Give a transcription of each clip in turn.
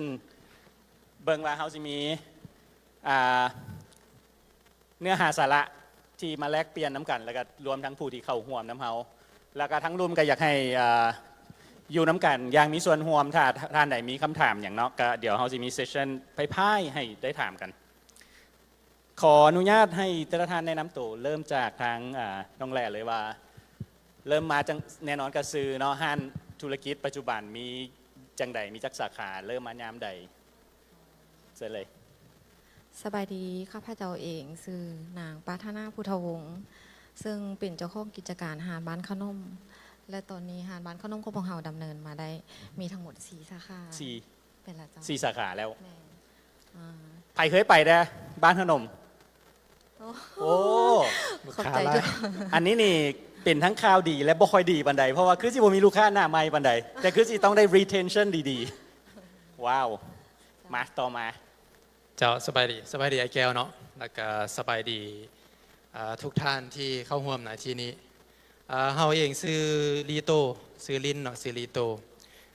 ນເບິ່ງວ່າເຮົາຊິມີ ອ່າ ເນື້ອຫາສາລະທີ່ມາແລກປ່ຽນນຳກັນ ແລ້ວກໍລວມທັງຜູ້ທີ່ເຂົ້າຮ່ວມນຳເຮົາ ແລ້ວກໍທັງລຸ່ມກໍຢາກໃຫ້ ອ່າ ຢູ່ນຳກັນຢ່າງມີສ່ວນຮ່ວມ. ຖ້າທ່ານໃດມີຄຳຖາມຫຍັງເນາະ ກໍດຽວເຮົາຊິມີເຊັສຊັນພາຍໆໃຫ້ໄດ້ຖາມກັນ. ຂໍອະນຸຍາດໃຫ້ແຕ່ລະທ່ານແນະນຳໂຕ ເລີ່ມຈາກທາງ ອ່າ ນ້ອງແຫຼເລີຍວ່າ ເລີ່ມມາຈັ່ງ ແນ່ນອນກໍຊື່ເນາະ ຮ້ານທຸລະກິດປັດຈຸບັນມີຈັ່ງໃດ ມີຈັກສາຂາ ເລີ່ມມາຍາມໃດ? ເຊີນເລີຍ. ສະບາຍດີ ຂ້າພະເຈົ້າເອງຊື່ນາງປາດຖະໜາ ພຸດທະວົງ ເຊິ່ງເປັນເຈົ້າຂອງກິດຈະການຮ້ານບ້ານຂະໜົມ ແລະ ຕອນນີ້ຮ້ານບ້ານຂະໜົມຂອງພວກເຮົາດຳເນີນມາໄດ້ມີທັງໝົດສີ່ສາຂາ. ສີ່ ເປັນລະເຈົ້າ ສີ່ສາຂາແລ້ວ. ແມ່ນ. ອ່າ ໃຜເຄີຍໄປແດ່ບ້ານຂະໜົມ? ໂອ້ ໂອ້ ລູກຄ້າຫຼາຍ. ອັນນີ້ນີ້ເປັນທັງຂ່າວດີ ແລະ ບໍ່ຄ່ອຍດີປານໃດ ເພາະວ່າຄືຊິບໍ່ມີລູກຄ້າໜ້າໃໝ່ປານໃດ ແຕ່ຄືຊິຕ້ອງໄດ້ຣີເທັນຊັນດີໆ. ວ້າວ. ມາ ຕໍ່ມາ. ເຈົ້າ ສະບາຍດີ ສະບາຍດີອ້າຍແກ້ວເນາະ ແລ້ວກະສະບາຍດີ ເອີ ທຸກທ່ານທີ່ເຂົ້າຮ່ວມໃນທີ່ນີ້. ເອີ ເຮົາເອງຊື່ລີໂຕ ຊື່ລິນເນາະ ຊື່ລີໂຕ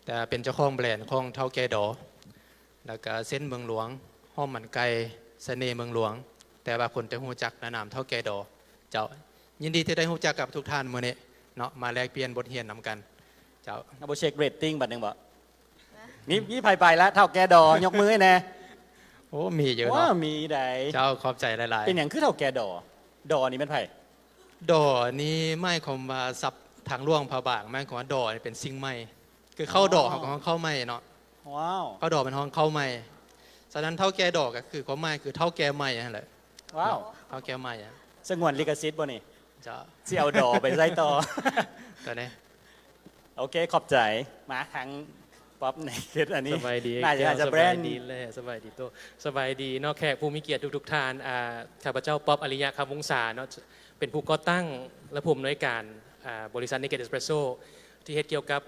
ແຕ່ເປັນເຈົ້າຂອງແບຣນຂອງເຖົ້າແກ່ດໍ ແລ້ວກະເສັ້ນເມືອງຫຼວງ ຫອມມັນໄກ່ ສະເໜ່ເມືອງຫຼວງ ແຕ່ວ່າຄົນຈະຮູ້ຈັກໃນນາມເຖົ້າແກ່ດໍ. ເຈົ້າ ຍິນດີທີ່ໄດ້ຮູ້ຈັກກັບທຸກທ່ານມື້ນີ້ເນາະ ມາແລກປ່ຽນບົດຮຽນນຳກັນ. ເຈົ້າ ເຮົາບໍ່ເຊັກເຣດຕິງບາດໜຶ່ງບໍ? ມີ ມີໃຜໄປລະ ເຖົ້າແກ່ດໍ ຍົກມືໃຫ້ແດ່. ໂອ້ ມີຢູ່ເນາະ. ໂອ້ ມີໃດ໋. ເຈົ້າ ຂອບໃຈຫຼາຍໆ. ເປັນຫຍັງຄືເຖົ້າແກ່ດໍ? ດໍນີ້ແມ່ນໃຜ? ດໍນີ້ໝາຍຄວາມວ່າສັບທາງຫຼວງພະບາງ ໝາຍຄວາມວ່າດໍນີ້ເປັນສິ່ງໃໝ່ ຄືເຂົ້າດໍ ເຮົາກໍຮ້ອງເຂົ້າໃໝ່ເນາະ. ວ້າວ. ເຂົ້າດໍເປັນຮ້ອງເຂົ້າໃໝ່. ສະນັ້ນເຖົ້າແກ່ດໍກໍຄືຄວາມໝາຍຄືເຖົ້າແກ່ໃໝ່ຫັ້ນແຫຼະ. ວ້າວ. ເຖົ້າແກ່ໃໝ່. ສະຫງວນລິຂະສິດບໍ່ນີ້? ເຈົ້າ ຊິເອົາດໍໄປໃຊ້ຕໍ່. ຕອນນີ້ ໂອເຄ ຂອບໃຈ. ມາທາງປັອບໃນເຂດອັນນີ້. ສະບາຍດີ ໜ້າຈະ ໜ້າຈະແບຣນ ສະບາຍດີແຫຼະ ສະບາຍດີໂຕ ສະບາຍດີເນາະ ແຂກຜູ້ມີກຽດທຸກໆທ່ານ. ອ່າ ຂ້າພະເຈົ້າ ປັອບ ອາລິຍະ ຄຳວົງສາເນາະ ເປັນຜູ້ກໍ່ຕັ້ງ ແລະ ຜູ້ອຳນວຍການ ອ່າ ບໍລິສັດ Naked Espresso ທີ່ເຮັດກ່ຽວກັບ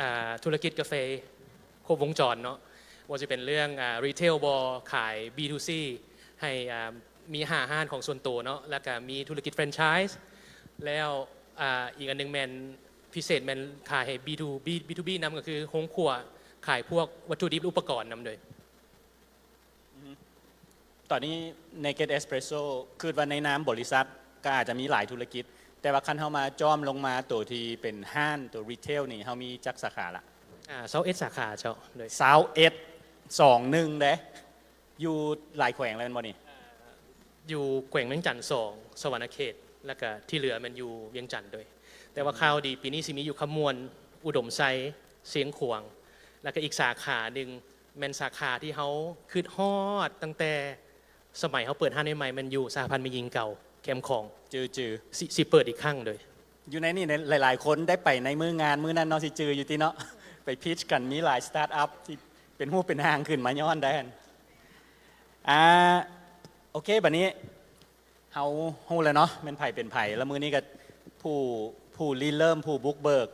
ອ່າ ທຸລະກິດກາເຟຄົບວົງຈອນເນາະ ບໍ່ວ່າຈະເປັນເລື່ອງ ອ່າ ຣີເທລບໍ ຂາຍ ບີທູຊີ ໃຫ້ ອ່າ ມີຫ້າຮ້ານຂອງສ່ວນໂຕເນາະ ແລ້ວກະມີທຸລະກິດແຟຣນໄຊ ແລ້ວ ອ່າ ອີກອັນໜຶ່ງແມ່ນ ພິເສດແມ່ນຂາຍໃຫ້ ບີທູບີ ບີທູບີນຳ ກໍຄືໂຮງຄົວ ຂາຍພວກວັດຖຸດິບ ອຸປະກອນນຳໂດຍ. ອືຮຶ ຕອນນີ້ Naked Espresso ຄິດວ່າໃນນາມບໍລິສັດກໍອາດຈະມີຫຼາຍທຸລະກິດ ແຕ່ວ່າຄັນເຮົາມາຈ້ອມລົງມາໂຕທີ່ເປັນຮ້ານ ໂຕຣີເທລນີ້ ເຮົາມີຈັກສາຂາລະ? ອ່າ ຊາວເອັດສາຂາເຈົ້າ. ໂດຍ ຊາວເອັດ ສອງໜຶ່ງເດ້. ຢູ່ຫຼາຍແຂວງແລ້ວແມ່ນບໍ່ນີ້? ຢູ່ແຂວງວຽງຈັນສອງ ສະຫວັນນະເຂດ ແລ້ວກະທີ່ເຫຼືອແມ່ນຢູ່ວຽງຈັນໂດຍ. ແຕ່ວ່າ ອືມ ຂ່າວດີປີນີ້ຊິມີຢູ່ຄຳມ່ວນ ອຸດົມໄຊ ຊຽງຂວາງ ແລ້ວກະອີກສາຂາໜຶ່ງແມ່ນສາຂາທີ່ເຮົາຄິດຮອດຕັ້ງແຕ່ສະໄໝເຮົາເປີດຮ້ານໃໝ່ໆ ແມ່ນຢູ່ສະຫະພັນແມ່ຍິງເກົ່າ ແຄມຂອງ. ຈື່ໆ. ຊິ ຊິເປີດອີກຄັ້ງໂດຍ. ຢູ່ໃນນີ້ ຫຼາຍໆຄົນໄດ້ໄປໃນມື້ງານມື້ນັ້ນເນາະ ຊິຈື່ຢູ່ຕິເນາະ ໄປພິດກັນ ມີຫຼາຍສະຕາດອັບທີ່ເປັນຮູບເປັນຮ່າງຂຶ້ນມາຍ້ອນໄດ້ຫັ້ນ. ອ່າ ໂອເຄ ບາດນີ້ເຮົາຮູ້ແລ້ວເນາະ ແມ່ນໃຜເປັນໃຜ ແລ້ວມື້ນີ້ກໍຜູ້ ຜູ້ລິເລີ່ມ ຜູ້ບຸກເບີກ.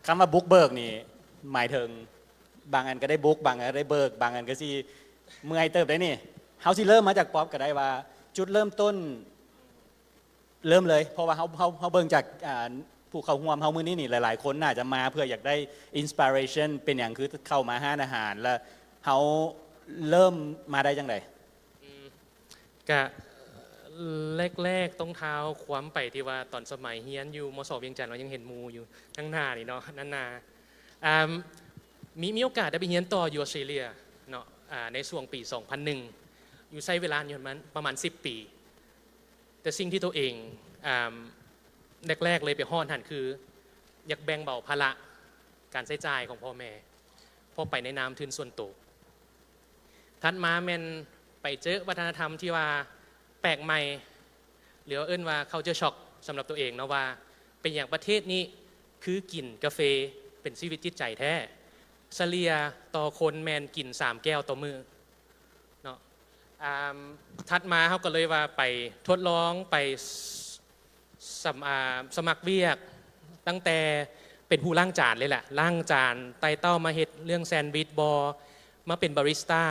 ຄຳວ່າບຸກເບີກນີ້ໝາຍເຖິງ ບາງອັນກໍໄດ້ບຸກ ບາງອັນກໍໄດ້ເບີກ ບາງອັນກໍຊິເມື່ອຍເຕີບໄດ໋ນີ້. ເຮົາຊິເລີ່ມມາຈາກປັອບກໍໄດ້ວ່າ ຈຸດເລີ່ມຕົ້ນ ເລີ່ມເລີຍ ເພາະວ່າເຮົາ ເຮົາ ເຮົາເບິ່ງຈາກ ອ່າ ຜູ້ເຂົ້າຮ່ວມເຮົາມື້ນີ້ນີ້ ຫຼາຍໆຄົນໜ້າຈະມາເພື່ອຢາກໄດ້ອິນສະປາເຣຊັນ ເປັນຫຍັງຄືເຂົ້າມາຮ້ານອາຫານ ແລ້ວເຮົາເລີ່ມມາໄດ້ຈັ່ງໃດ? ອືມ ກະແລກໆຕ້ອງທ້າວຄວາມໄປທີ່ວ່າຕອນສະໄໝຮຽນຢູ່ ມສ ວຽງຈັນ ເຮົາຍັງເຫັນໝູ່ຢູ່ທາງໜ້ານີ້ເນາະ ນັ້ນນາ ອ່າ ມີ ມີໂອກາດໄດ້ໄປຮຽນຕໍ່ຢູ່ອອສເຕຣເລຍເນາະ ອ່າ ໃນຊ່ວງປີສອງພັນໜຶ່ງ ຢູ່ໃຊ້ເວລາຢູ່ປະມານ ປະມານສິບປີ. ແຕ່ສິ່ງທີ່ໂຕເອງ ອ່າ ແລກໆເລີຍໄປຮອດຫັ້ນ ຄືຢາກແບ່ງເບົາພາລະການໃຊ້ຈ່າຍຂອງພໍ່ແມ່ ເພາະໄປໃນນາມທຶນສ່ວນໂຕ. ຖັດມາແມ່ນໄປເຈີວັດທະນະທຳທີ່ວ່າແປກໃໝ່ ຫຼືວ່າເອີ້ນວ່າ culture shock ສຳລັບໂຕເອງເນາະ ວ່າເປັນຫຍັງປະເທດນີ້ຄືກິນກາເຟເປັນຊີວິດຈິດໃຈແທ້ ສະເລ່ຍຕໍ່ຄົນແມ່ນກິນສາມແກ້ວຕໍ່ມື້. ເນາະ ອ່າ ຖັດມາເຮົາກໍເລີຍວ່າໄປທົດລອງ ໄປ ສຳ ອ່າ ສະໝັກວຽກ ຕັ້ງແຕ່ເປັນຜູ້ລ້າງຈານເລີຍແຫຼະ ລ້າງຈານ ໄຕ່ເຕົ້າ ມາເຮັດເລື່ອງແຊນວິດບໍ ມາເປັນບາຣິສຕາ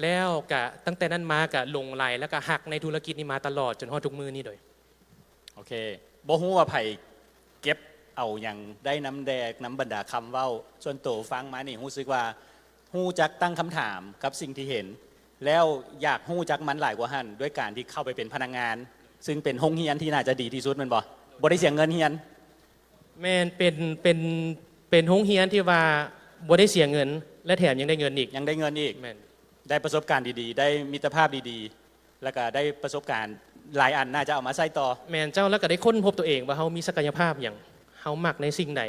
ແລ້ວກະຕັ້ງແຕ່ນັ້ນມາກະຫຼົງໄຫຼ ແລ້ວກະຮັກໃນທຸລະກິດນີ້ມາຕະຫຼອດ ຈົນຮອດທຸກມື້ນີ້ໂດຍ. ໂອເຄ ບໍ່ຮູ້ວ່າໃຜເກັບເອົາຫຍັງໄດ້ນຳແດ່ ນຳບັນດາຄຳເວົ້າ ສ່ວນໂຕຟັງມານີ້ຮູ້ສຶກວ່າ ຮູ້ຈັກຕັ້ງຄຳຖາມກັບສິ່ງທີ່ເຫັນ ແລ້ວຢາກຮູ້ຈັກມັນຫຼາຍກວ່າຫັ້ນ ດ້ວຍການທີ່ເຂົ້າໄປເປັນພະນັກງານ ຊຶ່ງເປັນໂຮງຮຽນທີ່ໜ້າຈະດີທີ່ສຸດແມ່ນບໍ່? ບໍ່ໄດ້ເສຍເງິນຮຽນ. ແມ່ນ ເປັນ ເປັນ ເປັນໂຮງຮຽນທີ່ວ່າບໍ່ໄດ້ເສຍເງິນ ແລະ ແຖມຍັງໄດ້ເງິນອີກ. ຍັງໄດ້ເງິນອີກ. ແມ່ນ. ໄດ້ປະສົບການດີໆ ໄດ້ມິດຕະພາບດີໆ ແລ້ວກະໄດ້ປະສົບການຫຼາຍອັນ ໜ້າຈະເອົາມາໃຊ້ຕໍ່. ແມ່ນເຈົ້າ. ແລ້ວກະໄດ້ຄົ້ນພົບຕົວເອງວ່າເຮົາມີສັກກະຍະພາບຫຍັງ ເຮົາມັກໃນສິ່ງໃດ.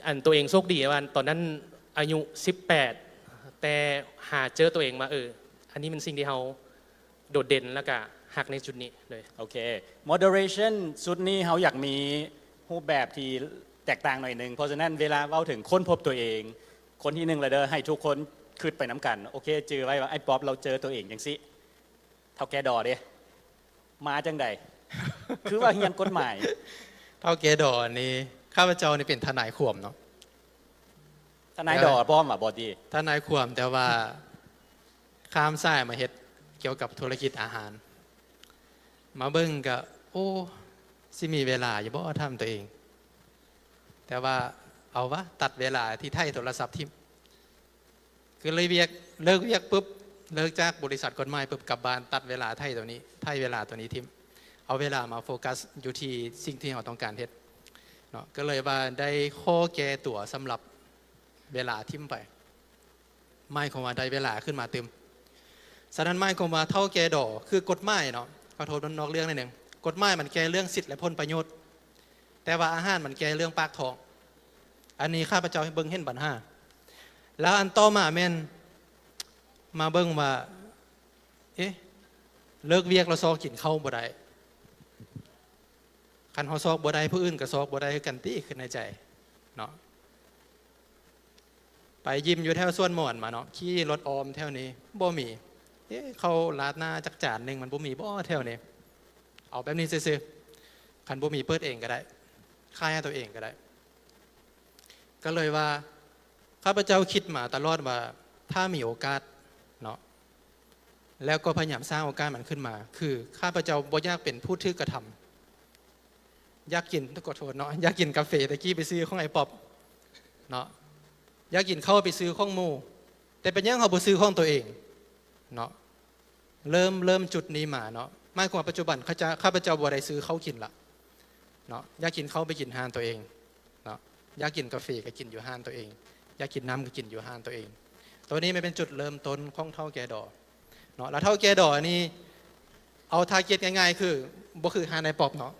ອັນຕົວເອງໂຊກດີວ່າຕອນນັ້ນອາຍຸສິບແປດ ແຕ່ຫາເຈີຕົວເອງວ່າ ເອີ ອັນນີ້ແມ່ນສິ່ງທີ່ເຮົາໂດດເດັ່ນ ແລ້ວກະຮັກໃນຈຸດນີ້ເລີຍ. ໂອເຄ Moderation ຊຸດນີ້ເຮົາຢາກມີຮູບແບບທີ່ແຕກຕ່າງໜ້ອຍໜຶ່ງ. ເພາະສະນັ້ນເວລາເວົ້າເຖິງຄົ້ນພົບຕົວເອງ ຄົນທີໜຶ່ງລະເດີ ໃຫ້ທຸກຄົນຄິດໄປນຳກັນ. ໂອເຄ ຈື່ໄວ້ວ່າອ້າຍປັອບລາວເຈີຕົວເອງຈັ່ງຊີ້. ເຖົ້າແກ່ດໍເດ້ ມາຈັ່ງໃດ? ຄືວ່າຮຽນກົດໝາຍ. ເຖົ້າແກ່ດໍນີ້ ຂ້າພະເຈົ້ານີ້ເປັນທະນາຍຄວາມເນາະ. ທະນາຍດໍພ້ອມວ່າບໍ່ຕິ? ທະນາຍຄວາມ ແຕ່ວ່າຂ້າມສາຍມາເຮັດກ່ຽວກັບທຸລະກິດອາຫານ. ມາເບິ່ງກະ ໂອ້ ຊິມີເວລາຢູ່ບໍ່? ຖາມຕົວເອງ. ແຕ່ວ່າເອົາວະ ຕັດເວລາທີ່ໄຖໂທລະສັບຖິ້ມ. ຄືເລີຍວຽກ ເລີກວຽກປຶບ ເລີກຈາກບໍລິສັດກົດໝາຍປຶບ ກັບບ້ານ ຕັດເວລາໄຖໂຕນີ້ ໄຖເວລາໂຕນີ້ຖິ້ມ ເອົາເວລາມາໂຟກັສຢູ່ທີ່ສິ່ງທີ່ເຮົາຕ້ອງການເຮັດເນາະ. ກໍເລີຍວ່າໄດ້ຂໍ້ແກ້ຕົວສຳລັບເວລາຖິ້ມໄປ ໝາຍຄວາມວ່າໄດ້ເວລາຂຶ້ນມາຕື່ມ. ສະນັ້ນໝາຍຄວາມວ່າເຖົ້າແກ່ດໍ ຄືກົດໝາຍເນາະ ຂໍໂທດ ມັນນອກເລື່ອງໜ້ອຍໜຶ່ງ. ກົດໝາຍມັນແກ້ເລື່ອງສິດ ແລະ ຜົນປະໂຫຍດ ແຕ່ວ່າອາຫານມັນແກ້ເລື່ອງປາກທ້ອງ. ອັນນີ້ຂ້າພະເຈົ້າເບິ່ງເຫັນບັນຫາ. ແລ້ວອັນຕໍ່ມາແມ່ນມາເບິ່ງວ່າ ເອະ ເລີກວຽກແລ້ວຊອກກິນເຂົ້າບໍ່ໄດ້. ຄັນເຮົາຊອກບໍ່ໄດ້ ຜູ້ອື່ນກໍຊອກບໍ່ໄດ້ຄືກັນຕິ ຄິດໃນໃຈເນາະ. ໄປຢິມຢູ່ແຖວສວນໝອນມາເນາະ ຂີ່ລົດອ້ອມແຖວນີ້ ບໍ່ມີ. ເອະ ເຂົ້າລາດໜ້າຈັກຈານໜຶ່ງ ມັນບໍ່ມີບໍ່ແຖວນີ້? ເອົາແບບນີ້ຊື່ໆ ຄັນບໍ່ມີເປີດເອງກໍໄດ້ ຂາຍໃຫ້ຕົວເອງກໍໄດ້. ກໍເລີຍວ່າ ຂ້າພະເຈົ້າຄິດມາຕະຫຼອດວ່າ ຖ້າມີໂອກາດເນາະ ແລ້ວກໍພະຍາຍາມສ້າງໂອກາດມັນຂຶ້ນມາ. ຄືຂ້າພະເຈົ້າບໍ່ຢາກເປັນຜູ້ຖືກກະທຳ. ຢາກກິນ ຂໍໂທດເນາະ ຢາກກິນກາເຟ ແຕ່ກີ້ໄປຊື້ຂອງອ້າຍປ໋ອບເນາະ ຢາກກິນເຂົ້າໄປຊື້ຂອງໝູ່ ແຕ່ເປັນຫຍັງເຮົາບໍ່ຊື້ຂອງຕົວເອງເນາະ. ເລີ່ມ ເລີ່ມຈຸດນີ້ມາເນາະ ໝາຍຄວາມວ່າປັດຈຸບັນຂ້າພະເຈົ້າ ຂ້າພະເຈົ້າບໍ່ໄດ້ຊື້ເຂົ້າກິນລະເນາະ. ຢາກກິນເຂົ້າໄປກິນຮ້ານຕົວເອງເນາະ ຢາກກິນກາເຟກໍກິນຢູ່ຮ້ານຕົວເອງ ຢາກກິນນ້ຳກໍກິນຢູ່ຮ້ານຕົວເອງ. ໂຕນີ້ມັນເປັນຈຸດເລີ່ມຕົ້ນຂອງເຖົ້າແກ່ດໍເນາະ. ແລ້ວເຖົ້າແກ່ດໍນີ້ ເອົາທາເກັດງ່າຍໆ ຄື ບໍ່ຄືຮ້ານອ້າຍປ໋ອບເນາະ.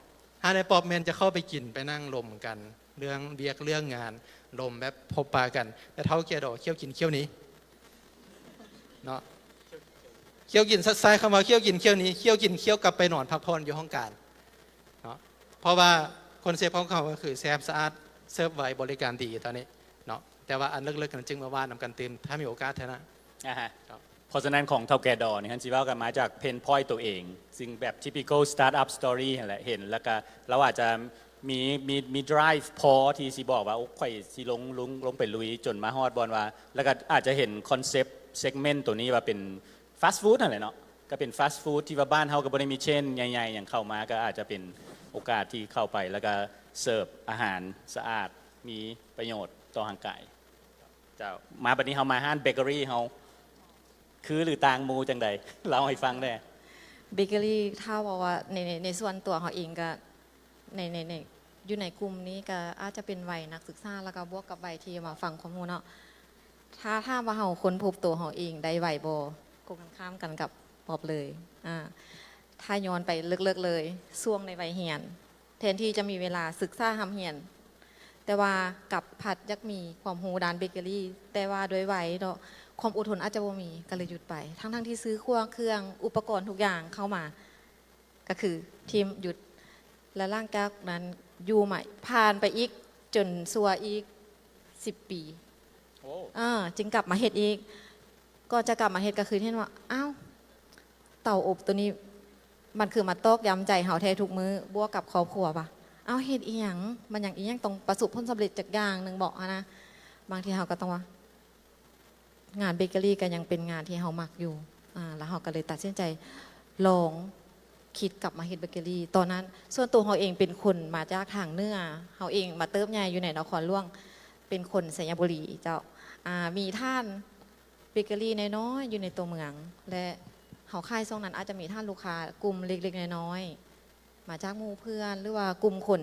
ຮ້ານອ້າຍປ໋ອບແມ່ນຈະເຂົ້າໄປກິນ ໄປນັ່ງລົມກັນ ເລື່ອງວຽກເລື່ອງງານ ລົມແບບພົບປະກັນ. ແຕ່ເຖົ້າແກ່ດໍ ຂ້ຽວກິນຂ້ຽວໜີເນາະ ຂ້ຽວກິນ ໃຊ້ຄຳວ່າຂ້ຽວກິນຂ້ຽວໜີ ຂ້ຽວກິນຂ້ຽວກັບໄປນອນພັກຜ່ອນຢູ່ຫ້ອງການເນາະ. ເພາະວ່າຄອນເຊັບຂອງເຂົາກໍຄືແຊບສະອາດ ເສີບໄວ ບໍລິການດີຕອນນີ້ເນາະ. ແຕ່ວ່າອັນເລິກໆ ນັ້ນຈຶ່ງມາວ່ານຳກັນຕື່ມ ຖ້າມີໂອກາດເທື່ອໜ້າ. ອາຮະ ເພາະສະນັ້ນຂອງເຖົ້າແກ່ດໍນີ້ ຄັນຊິເວົ້າກັນມາຈາກເພນພອຍໂຕເອງ ຊຶ່ງແບບ typical startup story ຫັ້ນແຫຼະ ເຫັນແລ້ວກະລາວອາດຈະມີ ມີ ມີ drive ພໍທີ່ຊິບອກວ່າ ໂອ້ ຂ້ອຍຊິລົງ ລົງ ລົງໄປລຸຍຈົນມາຮອດບ່ອນວ່າ ແລ້ວກະອາດຈະເຫັນ concept segment ໂຕນີ້ວ່າເປັນ fast food ຫັ້ນແຫຼະເນາະ. ກໍເປັນ fast food ທີ່ວ່າບ້ານເຮົາກໍບໍ່ໄດ້ມີ chain ໃຫຍ່ໆ ຫຍັງເຂົ້າມາ ກໍອາດຈະເປັນໂອກາດທີ່ເຂົ້າໄປ ແລ້ວກະເສີບອາຫານສະອາດ ມີປະໂຫຍດຕໍ່ຮ່າງກາຍ. ເຈົ້າ ມາບັດນີ້ເຮົາມາຮ້ານເບເກີຣີເຮົາ ຄືຫຼືຕ່າງໝູ່ຈັ່ງໃດ? ເລົ່າໃຫ້ຟັງແດ່. ເບເກີຣີ ຖ້າເວົ້າວ່າໃນ ໃນ ໃນສ່ວນຕົວເຮົາເອງກະ ໃນ ໃນ ໃນ ຢູ່ໃນກຸ່ມນີ້ກະອາດຈະເປັນໄວນັກສຶກສາ ແລ້ວກະບວກກັບໄວທີ່ມາຟັງຄວາມຮູ້ເນາະ. ຖ້າຖາມວ່າເຮົາຄົ້ນພົບໂຕເຮົາເອງໄດ້ໄວບໍ່? ກົງກັນຂ້າມກັນກັບປ໋ອບເລີຍ. ອາ ຖ້າຍ້ອນໄປເລິກໆ ເລີຍ ຊ່ວງໃນໄວຮຽນ ແທນທີ່ຈະມີເວລາສຶກສາຮ່ຳຮຽນ ແຕ່ວ່າກັບພັດຢາກມີຄວາມຮູ້ດ້ານເບເກີຣີ ແຕ່ວ່າດ້ວຍໄວເນາະ ຄວາມອົດທົນອາດຈະບໍ່ມີ ກໍເລີຍຢຸດໄປ ທັງໆທີ່ຊື້ຄົວເຄື່ອງ ອຸປະກອນທຸກຢ່າງເຂົ້າມາ ກໍຄືຖິ້ມ ຢຸດ. ແລະ ຫຼັງຈາກນັ້ນຢູ່ມາ ຜ່ານໄປອີກຈົນຊົ່ວອີກສິບປີ ໂອ້ ເອີ ຈຶ່ງກັບມາເຮັດອີກ. ກ່ອນຈະກັບມາເຮັດກໍຄືເຫັນວ່າ ອ້າວ ເຕົາອົບໂຕນີ້ ມັນຄືມາຕອກຢ້ຳໃຈເຮົາແທ້ທຸກມື້ ບວກກັບຄອບຄົວວ່າ ເອົ້າ ເຮັດອີ່ຫຍັງ ມັນຍັງ ອີ່ຫຍັງຕ້ອງປະສົບຜົນສຳເລັດຈັກຢ່າງໜຶ່ງເບາະຫັ້ນນະ. ບາງທີເຮົາກໍຕ້ອງວ່າ ງານເບເກີຣີກໍຍັງເປັນງານທີ່ເຮົາມັກຢູ່ ອາ ແລ້ວເຮົາກໍເລີຍຕັດສິນໃຈລອງຄິດກັບມາເຮັດເບເກີຣີ. ຕອນນັ້ນສ່ວນຕົວເຮົາເອງເປັນຄົນມາຈາກທາງເໜືອ ເຮົາເອງມາເຕີບໃຫຍ່ຢູ່ໃນນະຄອນຫຼວງ ເປັນຄົນໄຊຍະບູລີເຈົ້າ. ອາ ມີທ່ານ ເບເກີຣີນ້ອຍໆຢູ່ໃນຕົວເມືອງ ແລະ ເຮົາຂາຍຊ່ວງນັ້ນອາດຈະມີຖານລູກຄ້າກຸ່ມເລັກໆນ້ອຍໆ ມາຈາກໝູ່ເພື່ອນ ຫຼືວ່າກຸ່ມຄົນ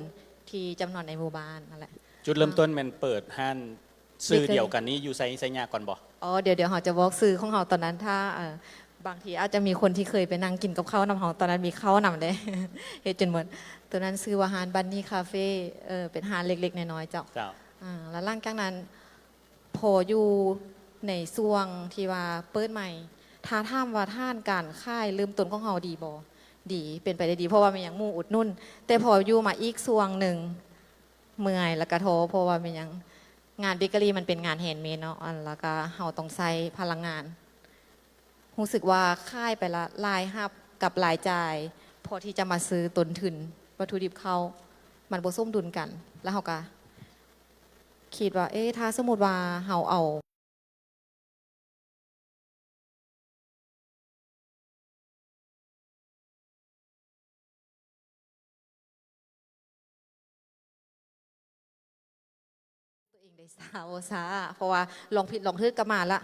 ທີ່ຈຳນວນໃນໝູ່ບ້ານນັ້ນແຫຼະ. ຈຸດເລີ່ມຕົ້ນແມ່ນເປີດຮ້ານຊື່ດຽວກັນນີ້ຢູ່ໄຊ ໄຊຍະກ່ອນບໍ່? ອໍ ດຽວ ດຽວເຮົາຈະບອກຊື່ຂອງເຮົາຕອນນັ້ນ ຖ້າ ເອີ ບາງທີອາດຈະມີຄົນທີ່ເຄີຍໄປນັ່ງກິນກັບເຂົ້ານຳເຮົາ ຕອນນັ້ນມີເຂົ້ານຳເດ້ ເຮັດຈົນໝົດ. ໂຕນັ້ນຊື່ວ່າຮ້ານບັນນີຄາເຟ ເອີ ເປັນຮ້ານເລັກໆນ້ອຍໆເຈົ້າ. ເຈົ້າ. ອາ ແລ້ວຫຼັງຈາກນັ້ນ ພໍຢູ່ໃນຊ່ວງທີ່ວ່າເປີດໃໝ່ ຖ້າຖາມວ່າຖານການຂາຍເລີ່ມຕົ້ນຂອງເຮົາດີບໍ່? ດີ ເປັນໄປໄດ້ດີ ເພາະວ່າແມ່ນຫຍັງ ໝູ່ອຸດໜູນ. ແຕ່ພໍຢູ່ມາອີກຊ່ວງໜຶ່ງ ເມື່ອຍ ແລ້ວກະທໍ້ ເພາະວ່າແມ່ນຫຍັງ ງານເບເກີຣີມັນເປັນງານແຮນເມດເນາະ ອັນ ແລ້ວກະເຮົາຕ້ອງໃຊ້ພະລັງງານ ຮູ້ສຶກວ່າຂາຍໄປລະ ລາຍຮັບກັບລາຍຈ່າຍ ພໍທີ່ຈະມາຊື້ຕົ້ນທຶນວັດຖຸດິບເຂົ້າ ມັນບໍ່ສົມດຸນກັນ. ແລ້ວເຮົາກະຄິດວ່າ ເອ ຖ້າສົມມຸດວ່າເຮົາເອົາ ຕົວເອງໄດ້ຊ້າບໍ່ຊ້າ ເພາະວ່າລອງຜິດລອງຖືກກໍມາລະ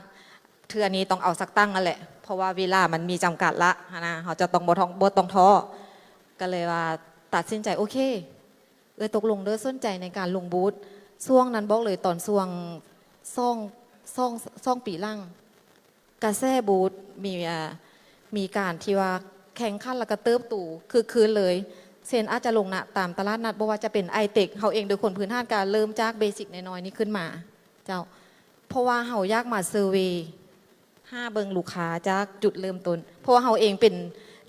ເທື່ອນີ້ຕ້ອງເອົາສັກຕັ້ງຫັ້ນແຫຼະ ເພາະວ່າເວລາມັນມີຈຳກັດລະຫັ້ນນະ ເຮົາຈະຕ້ອງບໍ່ທ້ອງ ບໍ່ຕ້ອງທໍ້ ກໍເລີຍວ່າຕັດສິນໃຈ ໂອເຄ ເອື້ອຍຕົກລົງເດີ ສົນໃຈໃນການລົງບູດ. ຊ່ວງນັ້ນບອກເລີຍ ຕອນຊ່ວງສອງ ສອງ ສອງປີຫຼັງ ກະແສບູດມີ ອ່າ ມີການທີ່ວ່າແຂ່ງຂັນ ແລ້ວກະເຕີບໂຕຄຶກຄື້ນເລີຍ ເຊັ່ນ ອາດຈະລົງນະ ຕາມຕະຫຼາດນັດ ບໍ່ວ່າຈະເປັນໄອເຕັກ ເຮົາເອງໂດຍຄົນພື້ນຖານກະເລີ່ມຈາກເບຊິກນ້ອຍໆນີ້ຂຶ້ນມາເຈົ້າ ເພາະວ່າເຮົາຢາກມາເຊີເວ ຫາເບິ່ງລູກຄ້າຈາກຈຸດເລີ່ມຕົ້ນ ເພາະວ່າເຮົາເອງເປັນ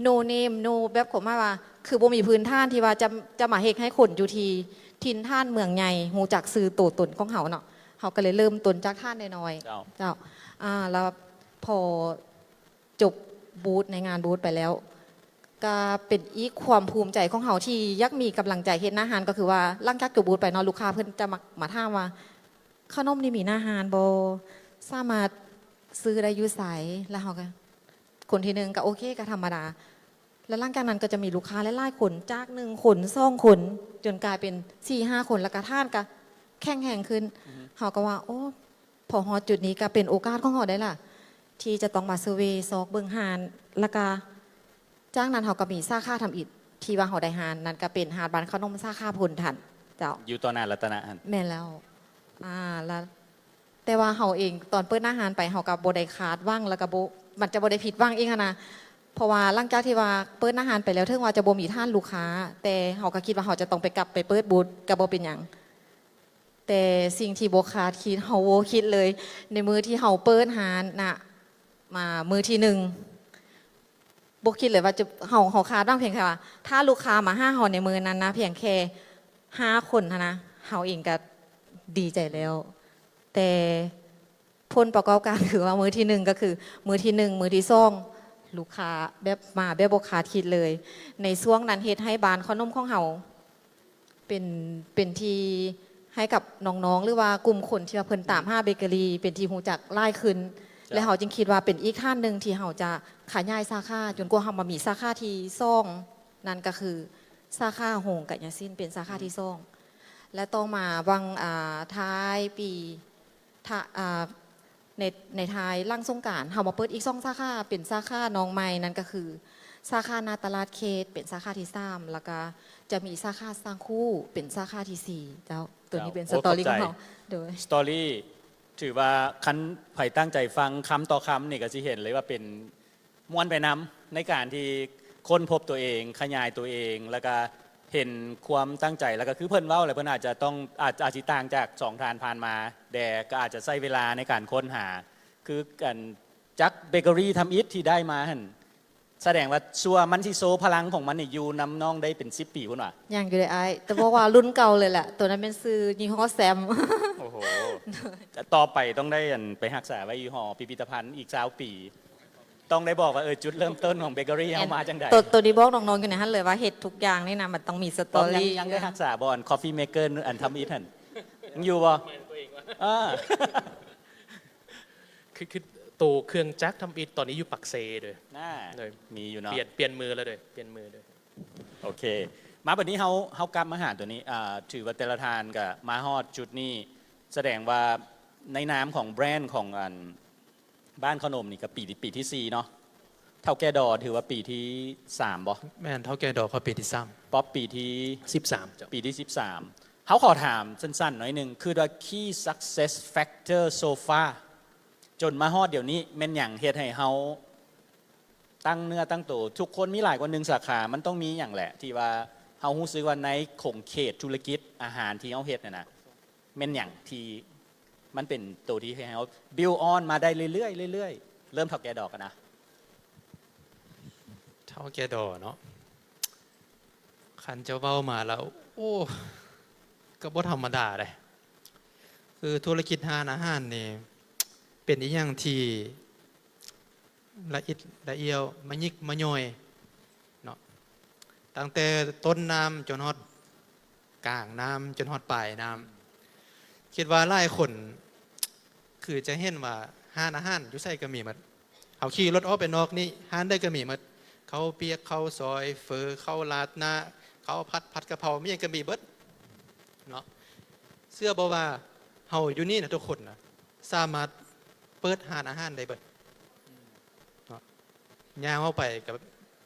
ໂນເນມ ໂນ ແບບ ຄວາມໝາຍວ່າ ຄືບໍ່ມີພື້ນຖານທີ່ວ່າຈະ ຈະມາເຮັດໃຫ້ຄົນຢູ່ທີ່ຖິ່ນຖານເມືອງໃຫຍ່ຮູ້ຈັກຊື່ໂຕຕົນຂອງເຮົາເນາະ ເຮົາກໍເລີຍເລີ່ມຕົ້ນຈາກຖານນ້ອຍໆ ເຈົ້າ ເຈົ້າ ອາ ແລ້ວພໍຈົບບູດ ໃນງານບູດໄປແລ້ວ ກໍເປັນອີກຄວາມພູມໃຈຂອງເຮົາທີ່ຢາກມີກຳລັງໃຈເຮັດໜ້າຮ້ານ ກໍຄືວ່າຫຼັງຈາກຈົບບູດໄປເນາະ ລູກຄ້າເພິ່ນຈະມາ ມາຖາມວ່າ ຂະໜົມນີ້ມີໜ້າຮ້ານບໍ່? ສາມາດຊື້ໄດ້ຢູ່ໃສ? ແລ້ວເຮົາກໍ ຄົນທີໜຶ່ງກໍໂອເຄ ກໍທຳມະດາ ແລ້ວຫຼັງຈາກນັ້ນກໍຈະມີລູກຄ້າຫຼາຍໆຄົນ ຈາກໜຶ່ງຄົນ ສອງຄົນ ຈົນກາຍເປັນສີ່ຫ້າຄົນ ແລ້ວກໍຖານກໍແຂງແຮງຂຶ້ນ ເຮົາກໍວ່າ ໂອ້ ພໍຮອດຈຸດນີ້ກໍເປັນໂອກາດຂອງເຮົາໄດ້ລະ ທີ່ຈະຕ້ອງມາເຊີເວຊອກເບິ່ງຮ້ານ ແລ້ວກໍ ຈາກນັ້ນເຮົາກໍມີສາຂາທຳອິດທີ່ວ່າເຮົາໄດ້ຮ້ານ ນັ້ນກໍເປັນຮ້ານບ້ານຂະໜົມສາຂາໂພນທັນເຈົ້າ ຢູ່ຕໍ່ໜ້າລັດຕະນະຫັ້ນ ແມ່ນແລ້ວ ອາ ລະ ແຕ່ວ່າເຮົາເອງຕອນເປີດໜ້າຮ້ານໄປ ເຮົາກໍບໍ່ໄດ້ຄາດຫວັງ ແລ້ວກໍບໍ່ ມັນຈະບໍ່ໄດ້ຜິດຫວັງອີກຫັ້ນນະ ເພາະວ່າຫຼັງຈາກທີ່ວ່າເປີດໜ້າຮ້ານໄປແລ້ວ ເຖິງວ່າຈະບໍ່ມີຖານລູກຄ້າ ແຕ່ເຮົາກໍຄິດວ່າເຮົາຈະຕ້ອງໄປ ກັບໄປເປີດບູດກໍບໍ່ເປັນຫຍັງ. ແຕ່ສິ່ງທີ່ບໍ່ຄາດຄິດ ເຮົາບໍ່ຄິດເລີຍ ໃນມື້ທີ່ເຮົາເປີດຮ້ານນະ ມາມື້ທີໜຶ່ງ ບໍ່ຄິດເລີຍວ່າຈະ ເຮົາ ເຮົາຄາດຫວັງພຽງແຕ່ວ່າ ຖ້າລູກຄ້າມາຫາເຮົາໃນມື້ນັ້ນນະ ພຽງແຄ່ຫ້າຄົນຫັ້ນນະ ເຮົາເອງກໍດີໃຈແລ້ວ ແຕ່ ຜົນປະກອບການຄືວ່າມື້ທີໜຶ່ງ ກໍຄືມື້ທີໜຶ່ງ ມື້ທີສອງ ລູກຄ້າແບບມາແບບບໍ່ຄາດຄິດເລີຍ. ໃນຊ່ວງນັ້ນເຮັດໃຫ້ບ້ານຂະໜົມຂອງເຮົາເປັນ ເປັນທີ່ໃຫ້ກັບນ້ອງໆ ຫຼືວ່າກຸ່ມຄົນທີ່ວ່າເພິ່ນຕາມຫາເບເກີຣີ ເປັນທີ່ຮູ້ຈັກຫຼາຍຂຶ້ນ ເຈົ້າ ແລະ ເຮົາຈຶ່ງຄິດວ່າເປັນອີກທ່ານໜຶ່ງທີ່ເຮົາຈະຂະຫຍາຍສາຂາ ຈົນກວ່າເຮົາມາມີສາຂາທີສອງ ນັ້ນກໍຄືສາຂາໂຮງກາຍະສິນ ເປັນສາຂາທີສອງ ແລະ ຕໍ່ມາຫວ່າງ ອ່າ ທ້າຍປີ ຖ້າ ອ່າ ໃນ ໃນທ້າຍຫຼັງສົງການ ເຮົາມາເປີດອີກສອງສາຂາ ເປັນສາຂານ້ອງໃໝ່ ນັ້ນກໍຄືສາຂາໜ້າຕະຫຼາດເຂດ ເປັນສາຂາທີສາມ ແລ້ວກໍຈະມີສາຂາສ້າງຄູ່ ເປັນສາຂາທີສີ່ ເຈົ້າ. ໂຕນີ້ເປັນ ເຈົ້າ ສະຕໍຣີຂອງເຮົາ ໂດຍ ສະຕໍຣີ ຖືວ່າຄັນໃຜຕັ້ງໃຈຟັງຄຳຕໍ່ຄຳນີ້ ກໍຊິເຫັນເລີຍວ່າເປັນ ມ່ວນໄປນຳໃນການທີ່ຄົ້ນພົບຕົວເອງ, ຂະຫຍາຍຕົວເອງ, ແລ້ວກະເຫັນຄວາມຕັ້ງໃຈ, ແລ້ວກະຄືເພິ່ນເວົ້າແຫຼະ ເພິ່ນອາດຈະຕ້ອງ ອາດ ອາດຊິຕ່າງຈາກສອງທ່ານຜ່ານມາແດ່, ກໍອາດຈະໃຊ້ເວລາໃນການຄົ້ນຫາ. ຄືອັນຈັກເບເກີຣີທຳອິດທີ່ໄດ້ມາຫັ້ນ ສະແດງວ່າຊົ່ວມັນຊິໂຊພະລັງຂອງມັນນີ້ຢູ່ນຳນ້ອງໄດ້ເປັນສິບປີພຸ້ນຫວາ? ຍັງຢູ່ເດ້ອ້າຍ, ແຕ່ບອກວ່າລຸ້ນເກົ່າເລີຍແຫຼະ, ໂຕນັ້ນແມ່ນຊື່ຍີ່ຫໍ້ແຊມ. ໂອ້ໂຫ ຕໍ່ໄປຕ້ອງໄດ້ອັນໄປຮັກສາໄວ້ຢູ່ຫໍພິພິທະພັນອີກຊາວປີ. ຕ້ອງໄດ້ບອກວ່າ ເອີ ຈຸດເລີ່ມຕົ້ນຂອງເບເກີຣີເຮົາມາຈັ່ງໃດ? ໂຕ ໂຕນີ້ບອກນ້ອງໆຢູ່ໃນຫັ້ນເລີຍວ່າ ເຮັດທຸກຢ່າງນີ້ນະ ມັນຕ້ອງມີສະຕໍຣີ. ຍັງ ຍັງໄດ້ຮັກສາບໍ່ ອັນຄອບຟີເມກເກີຣ໌ອັນທຳອິດຫັ້ນ? ຍັງຢູ່ບໍ່? ອ່າ ຄື ຄືໂຕເຄື່ອງຈັກທຳອິດຕອນນີ້ຢູ່ປາກເຊເດີ. ອ່າ ໂດຍ ມີຢູ່ເນາະ. ປ່ຽນ ປ່ຽນມືແລ້ວເດີ ປ່ຽນມືເດີ. ໂອເຄ ມາບັດນີ້ເຮົາ ເຮົາກັບມາຫາຕົວນີ້ ອ່າ ຖືວ່າແຕ່ລະທ່ານກໍມາຮອດຈຸດນີ້ ສະແດງວ່າໃນນາມຂອງແບຣນຂອງອັນ ບ້ານເຂົ້າໜົມນີ້ກໍປີ ປີທີສີ່ເນາະ. ເຖົ້າແກ່ດໍຖືວ່າປີທີສາມບໍ່? ແມ່ນ, ເຖົ້າແກ່ດໍເຂົ້າປີທີສາມ. ປັອບປີທີ ສິບສາມ ເຈົ້າ. ປີທີສິບສາມ. ເຮົາຂໍຖາມສັ້ນໆໜ້ອຍໜຶ່ງ, ຄິດວ່າ key success factor so far ຈົນມາຮອດດຽວນີ້ ແມ່ນຫຍັງເຮັດໃຫ້ເຮົາຕັ້ງເນື້ອຕັ້ງໂຕ? ທຸກຄົນມີຫຼາຍກວ່າໜຶ່ງສາຂາ, ມັນຕ້ອງມີຫຍັງແຫຼະ ທີ່ວ່າເຮົາຮູ້ສຶກວ່າໃນຂົງເຂດທຸລະກິດອາຫານທີ່ເຮົາເຮັດຫັ້ນນະ ແມ່ນຫຍັງທີ່ມັນເປັນໂຕທີ່ເຮັດໃຫ້ເຮົາ build on ມາໄດ້ເລື້ອຍໆ ເລີ່ມເຖົ້າແກ່ດໍກັນນະ? ເຖົ້າແກ່ດໍເນາະ, ຄັນເຈົ້າເວົ້າມາແລ້ວ ໂອ້ ກໍບໍ່ທຳມະດາເດ້. ຄືທຸລະກິດຮ້ານອາຫານນີ້ ເປັນອີ່ຫຍັງທີ່ ລະອິດລະອ້ຽວ ມະຍິກມະຍ່ອຍເນາະ, ຕັ້ງແຕ່ຕົ້ນນ້ຳຈົນຮອດກາງນ້ຳ ຈົນຮອດປາຍນ້ຳ. ຄິດວ່າຫຼາຍຄົນຄືຈະເຫັນວ່າຮ້ານອາຫານຢູ່ໃສກໍມີໝົດ, ເຮົາຂີ່ລົດອອກໄປນອກນີ້ ຮ້ານໃດກໍມີໝົດ, ເຂົ້າປຽກ ເຂົ້າຊອຍ ເຝີ ເຂົ້າລາດໜ້າ ເຂົ້າຜັດ ຜັດກະເພົາ ມີຫຍັງກໍມີເບິດເນາະ. ເຊື່ອບໍ່ວ່າເຮົາຢູ່ນີ້ນະ ທຸກຄົນນະ ສາມາດເປີດຮ້ານອາຫານໄດ້ເບິດເນາະ. ຍ່າງອອກໄປກໍ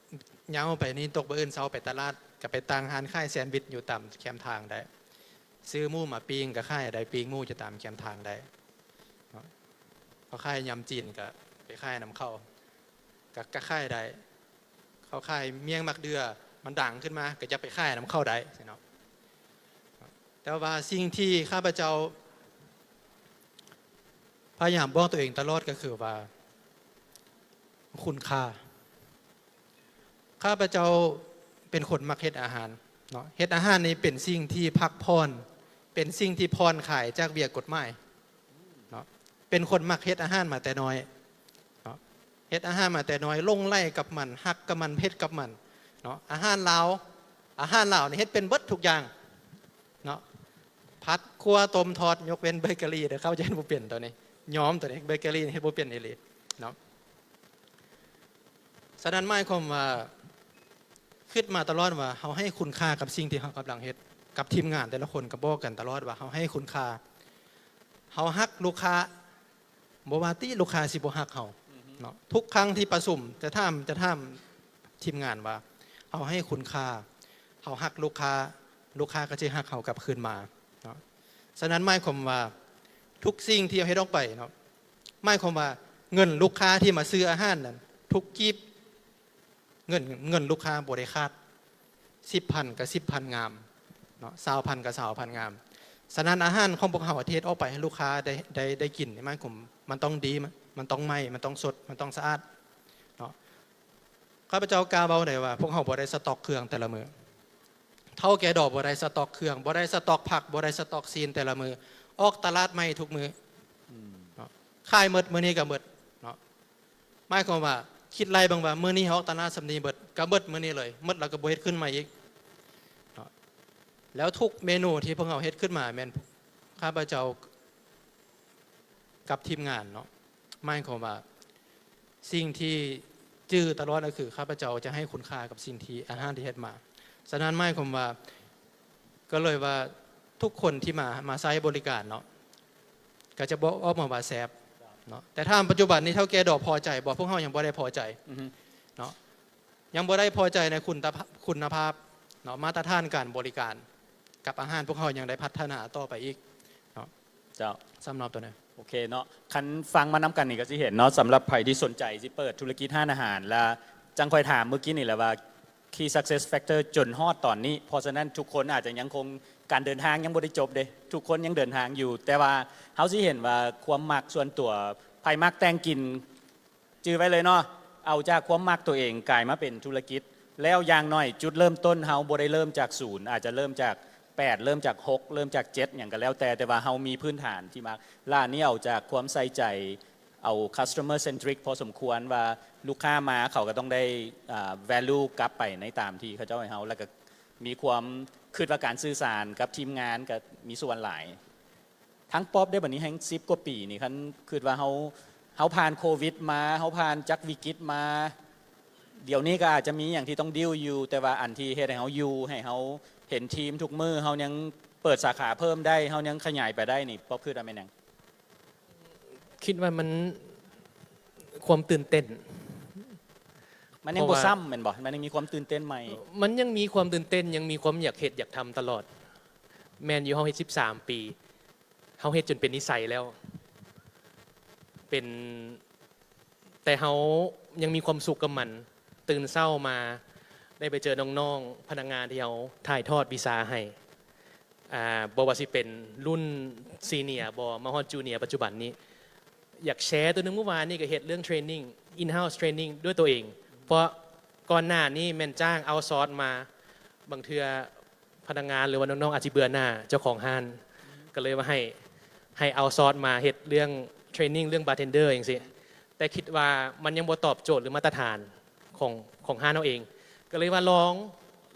ຍ່າງອອກໄປນີ້ ຕົກມື້ອື່ນເຊົ້າໄປຕະຫຼາດ ກໍໄປຕັ້ງຮ້ານຂາຍແຊນວິດຢູ່ຕາມແຄມທາງໄດ້, ຊື້ໝູມາປີ້ງກໍຂາຍໄດ້, ປີ້ງໝູຢູ່ຕາມແຄມທາງໄດ້ເນາະ. ເຂົາຂາຍຍຳຈີນກໍໄປຂາຍນຳເຂົາ ກໍ ກໍຂາຍໄດ້. ເຂົາຂາຍໝ້ຽງໝາກເດື່ອ ມັນດັງຂຶ້ນມາ ກໍຢາກໄປຂາຍນຳເຂົາໄດ້ຊີ້ເນາະ. ແຕ່ວ່າສິ່ງທີ່ຂ້າພະເຈົ້າພະຍາຍາມບອກຕົວເອງຕະຫຼອດກໍຄືວ່າ ຄຸນຄ່າ. ຂ້າພະເຈົ້າເປັນຄົນມັກເຮັດອາຫານເນາະ, ເຮັດອາຫານນີ້ເປັນສິ່ງທີ່ພັກຜ່ອນ ເປັນສິ່ງທີ່ຜ່ອນຄາຍຈາກວຽກກົດໝາຍເນາະ. ເປັນຄົນມັກເຮັດອາຫານມາແຕ່ນ້ອຍເນາະ, ເຮັດອາຫານມາແຕ່ນ້ອຍ ຫຼົງໄຫຼກັບມັນ ຮັກກັບມັນ ເຮັດກັບມັນເນາະ. ອາຫານລາວ ອາຫານລາວນີ້ເຮັດເປັນເບິດທຸກຢ່າງເນາະ, ຜັດ ຂົ້ວ ຕົ້ມ ທອດ ຍົກເວັ້ນເບເກີຣີເດີ ເຂົາຈະເຮັດບໍ່ເປັນໂຕນີ້ ຍອມໂຕນີ້ ເບເກີຣີເຮັດບໍ່ເປັນອີ່ຫຼີເນາະ. ສະນັ້ນໝາຍຄວາມວ່າ ຄິດມາຕະຫຼອດວ່າເຮົາໃຫ້ຄຸນຄ່າກັບສິ່ງທີ່ເຮົາກຳລັງເຮັດ, ກັບທີມງານແຕ່ລະຄົນກໍບອກກັນຕະຫຼອດວ່າເຮົາໃຫ້ຄຸນຄ່າ, ເຮົາຮັກລູກຄ້າ, ບໍ່ວ່າຕິລູກຄ້າຊິບໍ່ຮັກເຮົາເນາະ. ທຸກຄັ້ງທີ່ປະຊຸມຈະຖາມ ຈະຖາມທີມງານວ່າເຮົາໃຫ້ຄຸນຄ່າ, ເຮົາຮັກລູກຄ້າ, ລູກຄ້າກໍຊິຮັກເຮົາກັບຄືນມາເນາະ. ສະນັ້ນໝາຍຄວາມວ່າທຸກສິ່ງທີ່ເຮົາເຮັດອອກໄປເນາະ, ໝາຍຄວາມວ່າເງິນລູກຄ້າທີ່ມາຊື້ອາຫານນັ້ນ ທຸກກີບ ເງິນ ເງິນລູກຄ້າບໍ່ໄດ້ຂາດ, ສິບພັນກໍສິບພັນງາມເນາະ, ຊາວພັນກໍຊາວພັນງາມ. ສະນັ້ນອາຫານຂອງພວກເຮົາທີ່ເຮັດອອກໄປໃຫ້ລູກຄ້າໄດ້ ໄດ້ ໄດ້ກິນນີ້ ໝາຍຄວາມມັນຕ້ອງດີ, ມັນຕ້ອງໃໝ່, ມັນຕ້ອງສົດ, ມັນຕ້ອງສະອາດເນາະ. ຂ້າພະເຈົ້າກ້າເວົ້າໄດ້ວ່າ ພວກເຮົາບໍ່ໄດ້ສະຕັອກເຄື່ອງແຕ່ລະມື້, ເຖົ້າແກ່ດໍບໍ່ໄດ້ສະຕັອກເຄື່ອງ, ບໍ່ໄດ້ສະຕັອກຜັກ, ບໍ່ໄດ້ສະຕັອກຊີ້ນແຕ່ລະມື້, ອອກຕະຫຼາດໃໝ່ທຸກມື້ເນາະ, ຂາຍໝົດ ມື້ນີ້ກໍໝົດເນາະ. ໝາຍຄວາມວ່າ ຄິດໄລ່ເບິ່ງວ່າ ມື້ນີ້ເຮົາອອກຕະຫຼາດສ່ຳນີ້ເບິດ ກໍໝົດມື້ນີ້ເລີຍ, ໝົດແລ້ວກໍບໍ່ເຮັດຂຶ້ນມາອີກເນາະ. ແລ້ວທຸກເມນູທີ່ພວກເຮົາເຮັດຂຶ້ນມາ ແມ່ນຂ້າພະເຈົ້າກັບທີມງານເນາະ, ໝາຍຄວາມວ່າ ສິ່ງທີ່ຈື່ຕະຫຼອດກໍຄື ຂ້າພະເຈົ້າຈະໃຫ້ຄຸນຄ່າກັບສິ່ງທີ່ ອາຫານທີ່ເຮັດມາ. ສະນັ້ນໝາຍຄວາມວ່າ ກໍເລີຍວ່າທຸກຄົນທີ່ມາ ມາໃຊ້ບໍລິການເນາະ ກໍຈະບອກອອກມາວ່າແຊບເນາະ. ແຕ່ຖາມປັດຈຸບັນນີ້ ເຖົ້າແກ່ດໍພໍໃຈບໍ່? ພວກເຮົາຍັງບໍ່ໄດ້ພໍໃຈເນາະ, ຍັງບໍ່ໄດ້ພໍໃຈໃນຄຸນນະພາບເນາະ, ມາດຕະຖານການບໍລິການກັບອາຫານ ພວກເຮົາຍັງໄດ້ພັດທະນາຕໍ່ໄປອີກເນາະ. ເຈົ້າ ສຳລັບໂຕນີ້ ໂອເຄເນາະ, ຄັນຟັງມານຳກັນນີ້ກໍຊິເຫັນເນາະ, ສຳລັບໃຜທີ່ສົນໃຈຊິເປີດທຸລະກິດຮ້ານອາຫານ ແລະ ຈັ່ງຂ້ອຍຖາມມື້ກີ້ນີ້ແຫຼະວ່າ key success factor ຈົນຮອດຕອນນີ້. ເພາະສະນັ້ນທຸກຄົນອາດຈະຍັງຄົງ ການເດີນທາງຍັງບໍ່ໄດ້ຈົບເດ້, ທຸກຄົນຍັງເດີນທາງຢູ່. ແຕ່ວ່າເຮົາຊິເຫັນວ່າຄວາມມັກສ່ວນຕົວ, ໃຜມັກແຕ່ງກິນ ຈື່ໄວ້ເລີຍເນາະ, ເອົາຈາກຄວາມມັກຕົວເອງກາຍມາເປັນທຸລະກິດ. ແລ້ວຢ່າງໜ້ອຍຈຸດເລີ່ມຕົ້ນເຮົາບໍ່ໄດ້ເລີ່ມຈາກສູນ, ອາດຈະເລີ່ມຈາກແປດ ເລີ່ມຈາກຫົກ ເລີ່ມຈາກເຈັດ ຫຍັງກໍແລ້ວແຕ່, ແຕ່ວ່າເຮົາມີພື້ນຖານທີ່ມັກ. ແລະ ອັນນີ້ເອົາຈາກຄວາມໃສ່ໃຈ, ເອົາ customer centric ພໍສົມຄວນວ່າລູກຄ້າມາເຂົາກໍຕ້ອງໄດ້ ອ່າ value ກັບໄປໃນຕາມທີ່ເຂົາເຈົ້າໃຫ້ເຮົາ, ແລ້ວກໍມີຄວາມຄິດວ່າການສື່ສານກັບທີມງານກໍມີສ່ວນຫຼາຍ. ທັງປ໋ອບເດ້ ບັດນີ້ແຮ່ງສິບກວ່າປີນີ້, ຄັນຄິດວ່າເຮົາ ເຮົາຜ່ານໂຄວິດມາ, ເຮົາຜ່ານຈັກວິກິດມາ, ດຽວນີ້ກໍອາດຈະມີຫຍັງທີ່ຕ້ອງດິວຢູ່, ແຕ່ວ່າອັນທີ່ເຮັດໃຫ້ເຮົາຢູ່, ໃຫ້ເຮົາເຫັນທີມທຸກມື້, ເຮົາຍັງເປີດສາຂາເພີ່ມໄດ້, ເຮົາຍັງຂະຫຍາຍໄປໄດ້ນີ້, ປ໋ອບຄິດວ່າແມ່ນຫຍັງ? ຄິດວ່າມັນ ຄວາມຕື່ນເຕັ້ນ ມັນຍັງບໍ່ຊ້ຳແມ່ນບໍ່? ມັນຍັງມີຄວາມຕື່ນເຕັ້ນໃໝ່. ມັນຍັງມີຄວາມຕື່ນເຕັ້ນ ຍັງມີຄວາມຢາກເຮັດຢາກທຳຕະຫຼອດ. ແມ່ນຢູ່ ເຮົາເຮັດສິບສາມປີ ເຮົາເຮັດຈົນເປັນນິໄສແລ້ວ ເປັນ ແຕ່ເຮົາຍັງມີຄວາມສຸກກັບມັນ. ຕື່ນເຊົ້າມາໄດ້ໄປເຈີນ້ອງໆ ພະນັກງານທີ່ເຮົາຖ່າຍທອດວິຊາໃຫ້ ອ່າ ບໍ່ວ່າຊິເປັນລຸ້ນຊີເນຍບໍ ມາຮອດຈູເນຍປັດຈຸບັນນີ້. ຢາກແຊຕົວໜຶ່ງ ມື້ວານນີ້ກໍເຮັດເລື່ອງເທຣນນິງ ອິນເຮົາສ໌ເທຣນນິງດ້ວຍຕົວເອງ ເພາະກ່ອນໜ້ານີ້ແມ່ນຈ້າງເອົາຊອດມາ ບາງເທື່ອພະນັກງານ ຫຼືວ່ານ້ອງໆອາດຊິເບື່ອໜ່າເຈົ້າຂອງຮ້ານ ກໍເລີຍວ່າໃຫ້ ໃຫ້ເອົາຊອດມາເຮັດເລື່ອງເທຣນນິງ ເລື່ອງບາເທັນເດີຈັ່ງຊີ້ ແຕ່ຄິດວ່າມັນຍັງບໍ່ຕອບໂຈດ ຫຼືມາດຕະຖານຂອງ ຂອງຮ້ານເຮົາເອງ ກໍເລີຍວ່າລອງ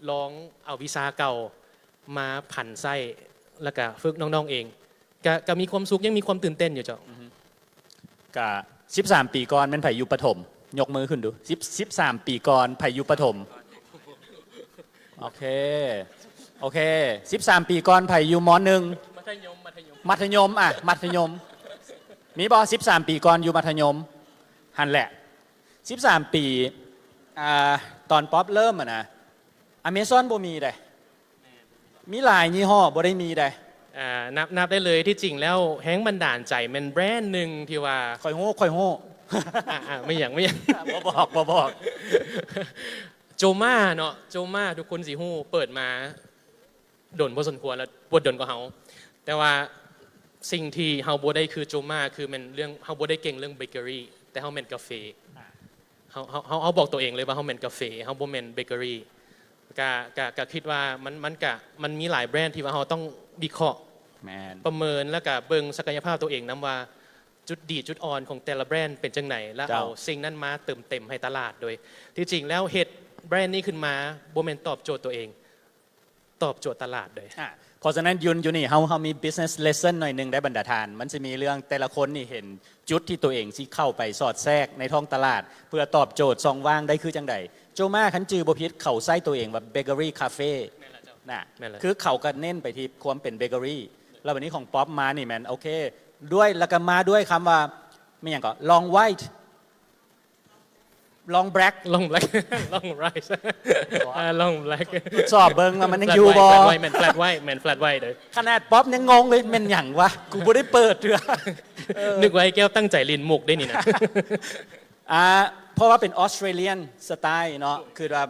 ລອງເອົາວິຊາເກົ່າມາຜັນໃຊ້ ແລ້ວກະຝຶກນ້ອງໆເອງ ກະ ກະມີຄວາມສຸກ ຍັງມີຄວາມຕື່ນເຕັ້ນຢູ່ເຈົ້າ. ກະສິບສາມປີກ່ອນແມ່ນໃຜຢູ່ປະຖົມ? ຍົກມືຂຶ້ນດູ. ສິບ ສິບສາມປີກ່ອນໃຜຢູ່ປະຖົມ? ໂອເຄ ໂອເຄ ສິບສາມປີກ່ອນໃຜຢູ່ ມ.ໜຶ່ງ? ມັດທະຍົມ ມັດທະຍົມ ມັດທະຍົມ ອະ ມັດທະຍົມ ມີບໍ່? ສິບສາມປີກ່ອນຢູ່ມັດທະຍົມ ຫັ້ນແຫຼະ ສິບສາມປີ ອ່າ ຕອນປັອບເລີ່ມຫັ້ນນະ ອາເມຊອນບໍ່ມີເດ້ ມີຫຼາຍຍີ່ຫໍ້ ບໍ່ໄດ້ມີໃດ. ອາ ນັບ ນັບໄດ້ເລີຍ ທີ່ຈິງແລ້ວແຮງບັນດານໃຈແມ່ນແບຣນໜຶ່ງທີ່ວ່າ ຂ້ອຍຮູ້ ຂ້ອຍຮູ້ ອາ ອາ ແມ່ນຫຍັງ ແມ່ນຫຍັງ ບໍ່ບອກ ບໍ່ບອກ ໂຈມາເນາະ ໂຈມາ ທຸກຄົນຊິຮູ້ ເປີດມາດົນພໍສົມຄວນແລ້ວ ບໍ່ດົນກວ່າເຮົາ ແຕ່ວ່າສິ່ງທີ່ເຮົາບໍ່ໄດ້ຄືໂຈມາ ຄືແມ່ນເລື່ອງ ເຮົາບໍ່ໄດ້ເກັ່ງເລື່ອງເບເກີຣີ ແຕ່ເຮົາແມ່ນກາເຟ. ເຮົາ ເຮົາ ເຮົາ ເຮົາບອກຕົວເອງເລີຍວ່າເຮົາແມ່ນກາເຟ ເຮົາບໍ່ແມ່ນເບເກີຣີ ກະ ກະ ກະຄິດວ່າມັນ ມັນກະ ມັນມີຫຼາຍແບຣນທີ່ວ່າເຮົາຕ້ອງວິເຄາະ ປະເມີນ ແລ້ວກະເບິ່ງສັກກະຍະພາບຕົວເອງນຳວ່າ ຈຸດດີຈຸດອ່ອນຂອງແຕ່ລະແບຣນເປັນຈັ່ງໃດ ແລ້ວເອົາສິ່ງນັ້ນມາເຕີມເຕັມໃຫ້ຕະຫຼາດໂດຍ ທີ່ຈິງແລ້ວເຮັດແບຣນນີ້ຂຶ້ນມາບໍ່ແມ່ນຕອບໂຈດຕົວເອງ ຕອບໂຈດຕະຫຼາດເລີຍ. ອາ ເພາະສະນັ້ນ ຢູ່ ຢູ່ນີ້ເຮົາ ເຮົາມີບິສເນັສເລສຊັນໜ້ອຍໜຶ່ງໄດ້ບັນດາທ່ານ ມັນຊິມີເລື່ອງແຕ່ລະຄົນນີ້ເຫັນຈຸດທີ່ຕົວເອງຊິເຂົ້າໄປສອດແຊກໃນທ້ອງຕະຫຼາດ ເພື່ອຕອບໂຈດຊ່ອງວ່າງໄດ້ຄືຈັ່ງໃດ. ໂຈມາ ຄັນຈື່ບໍ່ຜິດ ເຂົາໃຊ້ຕົວເອງວ່າເບເກີຣີຄາເຟ ນະ ຄືເຂົາກໍເນັ້ນໄປທີ່ຄວາມເປັນເບເກີຣີ ແລ້ວບັດນີ້ຂອງປັອບມານີ້ແມ່ນ ໂອເຄ ດ້ວຍ ແລ້ວກໍມາດ້ວຍຄຳວ່າ ແມ່ນຫຍັງເກາະ ລອງໄວ ລອງແບລັກ ລອງແບລັກ ລອງໄຣ ອາ ລອງແບລັກ ທົດສອບເບິ່ງວ່າມັນຍັງຢູ່ບໍ່ ແຟລັດໄວ ແມ່ນແຟລັດໄວ ແມ່ນແຟລັດໄວເດີ. ຂະໜາດປັອບຍັງງົງເລີຍ ແມ່ນຫຍັງວະ ກູບໍ່ໄດ້ເປີດເທື່ອ ເອີ ນຶກວ່າໄອ້ແກ້ວຕັ້ງໃຈຫຼິ້ນມຸກເດ້ນີ້ນະ. ອ່າ ເພາະວ່າເປັນອອສເຕຣເລຍນສະໄຕເນາະ ຄືວ່າ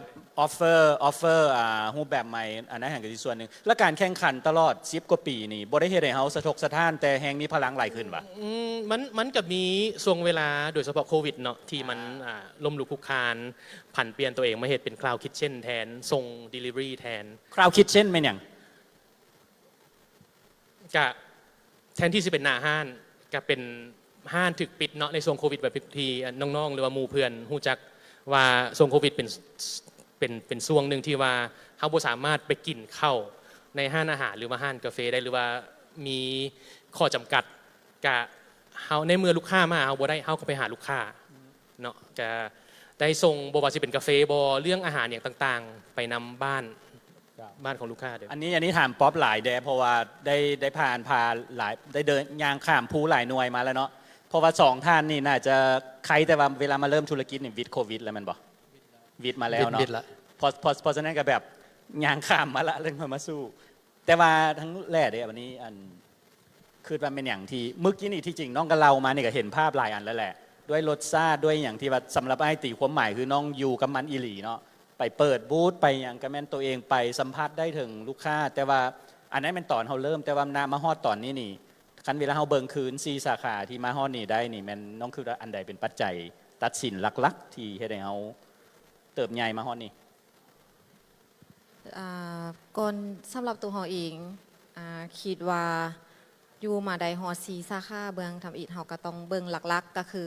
offer offer ອ່າ ຮູບແບບໃໝ່ ອັນນັ້ນຫັ້ນກໍຊິສ່ວນໜຶ່ງ ແລະ ການແຂ່ງຂັນຕະຫຼອດສິບກວ່າປີນີ້ ບໍ່ໄດ້ເຮັດໃຫ້ເຮົາສະທົກສະທ້ານ ແຕ່ແຮງມີພະລັງຫຼາຍຂຶ້ນຫວາ? ອືມ ມັນ ມັນກໍມີຊ່ວງເວລາ ໂດຍສະເພາະໂຄວິດເນາະ ທີ່ມັນ ອ່າ ລົ້ມລຸກຄຸກຄານ ຜັນປ່ຽນຕົວເອງມາເຮັດເປັນ Cloud Kitchen ແທນ ສົ່ງ delivery ແທນ. Cloud Kitchen ແມ່ນຫຍັງ? ກະແທນທີ່ຊິເປັນໜ້າຮ້ານ ກະເປັນຮ້ານຖືກປິດເນາະ ໃນຊ່ວງໂຄວິດ ແບບທີ່ນ້ອງໆ ຫຼືວ່າໝູ່ເພື່ອນຮູ້ຈັກວ່າ ຊ່ວງໂຄວິດເປັນ ເປັນ ເປັນຊ່ວງໜຶ່ງທີ່ວ່າເຮົາບໍ່ສາມາດໄປກິນເຂົ້າໃນຮ້ານອາຫານ ຫຼືວ່າຮ້ານກາເຟໄດ້ ຫຼືວ່າມີຂໍ້ຈຳກັດ ກະເຮົາ ໃນເມື່ອລູກຄ້າມາຫາເຮົາບໍ່ໄດ້ ເຮົາກໍໄປຫາລູກຄ້າເນາະ ກະໄດ້ສົ່ງ ບໍ່ວ່າຊິເປັນກາເຟບໍ ເລື່ອງອາຫານຫຍັງຕ່າງໆ ໄປນຳບ້ານ ບ້ານຂອງລູກຄ້າເດີ. ອັນນີ້ ອັນນີ້ຖາມປັອບຫຼາຍແດ່ ເພາະວ່າໄດ້ ໄດ້ຜ່ານ ຜ່ານຫຼາຍ ໄດ້ເດີນ ຍ່າງຂ້າມພູຫຼາຍໜ່ວຍມາແລ້ວເນາະ ເພາະວ່າສອງທ່ານນີ້ໜ້າຈະໄຄ ແຕ່ວ່າເວລາມາເລີ່ມທຸລະກິດນີ້ ວິດໂຄວິດແລ້ວແມ່ນບໍ່? ວິດມາແລ້ວເນາະ ເພາະ ເພາະ ເພາະສະນັ້ນກໍແບບຍ່າງຂ້າມມາລະ ແລ້ວຄ່ອຍມາສູ້. ແຕ່ວ່າທັງແຫຼະເດ້ ບັດນີ້ ອັນ ຄິດວ່າແມ່ນຫຍັງທີ່ ເມື່ອກີ້ນີ້ ທີ່ຈິງນ້ອງກໍເລົ່າມານີ້ ກໍເຫັນພາບຫຼາຍອັນແລ້ວແຫຼະ ດ້ວຍລົດຊາດ ດ້ວຍຫຍັງ ທີ່ວ່າສຳລັບອ້າຍຕີຄວາມໝາຍ ຄືນ້ອງຢູ່ກັບມັນອີ່ຫຼີເນາະ ໄປເປີດບູດ ໄປຫຍັງ ກໍແມ່ນໂຕເອງໄປສຳຜັດໄດ້ເຖິງລູກຄ້າ ແຕ່ວ່າອັນນັ້ນແມ່ນຕອນເຮົາເລີ່ມ ແຕ່ວ່ານະ ມາຮອດຕອນນີ້ນີ້ ຄັນເວລາເຮົາເບິ່ງຄືນສີ່ສາຂາທີ່ມາຮອດນີ້ໄດ້ນີ້ ແມ່ນນ້ອງຄິດວ່າອັນໃດເປັນປັດໄຈຕັດສິນຫຼັກໆ ທີ່ເຮັດໃຫ້ເຮົາເຕີບໃຫຍ່ມາຮອດນີ້? ອ່າ ກ່ອນ ສຳລັບຕົວເຮົາເອງ ອ່າ ຄິດວ່າຢູ່ມາໄດ້ຮອດສີ່ສາຂາ ເບື້ອງທຳອິດເຮົາກໍຕ້ອງເບິ່ງຫຼັກໆ ກໍຄື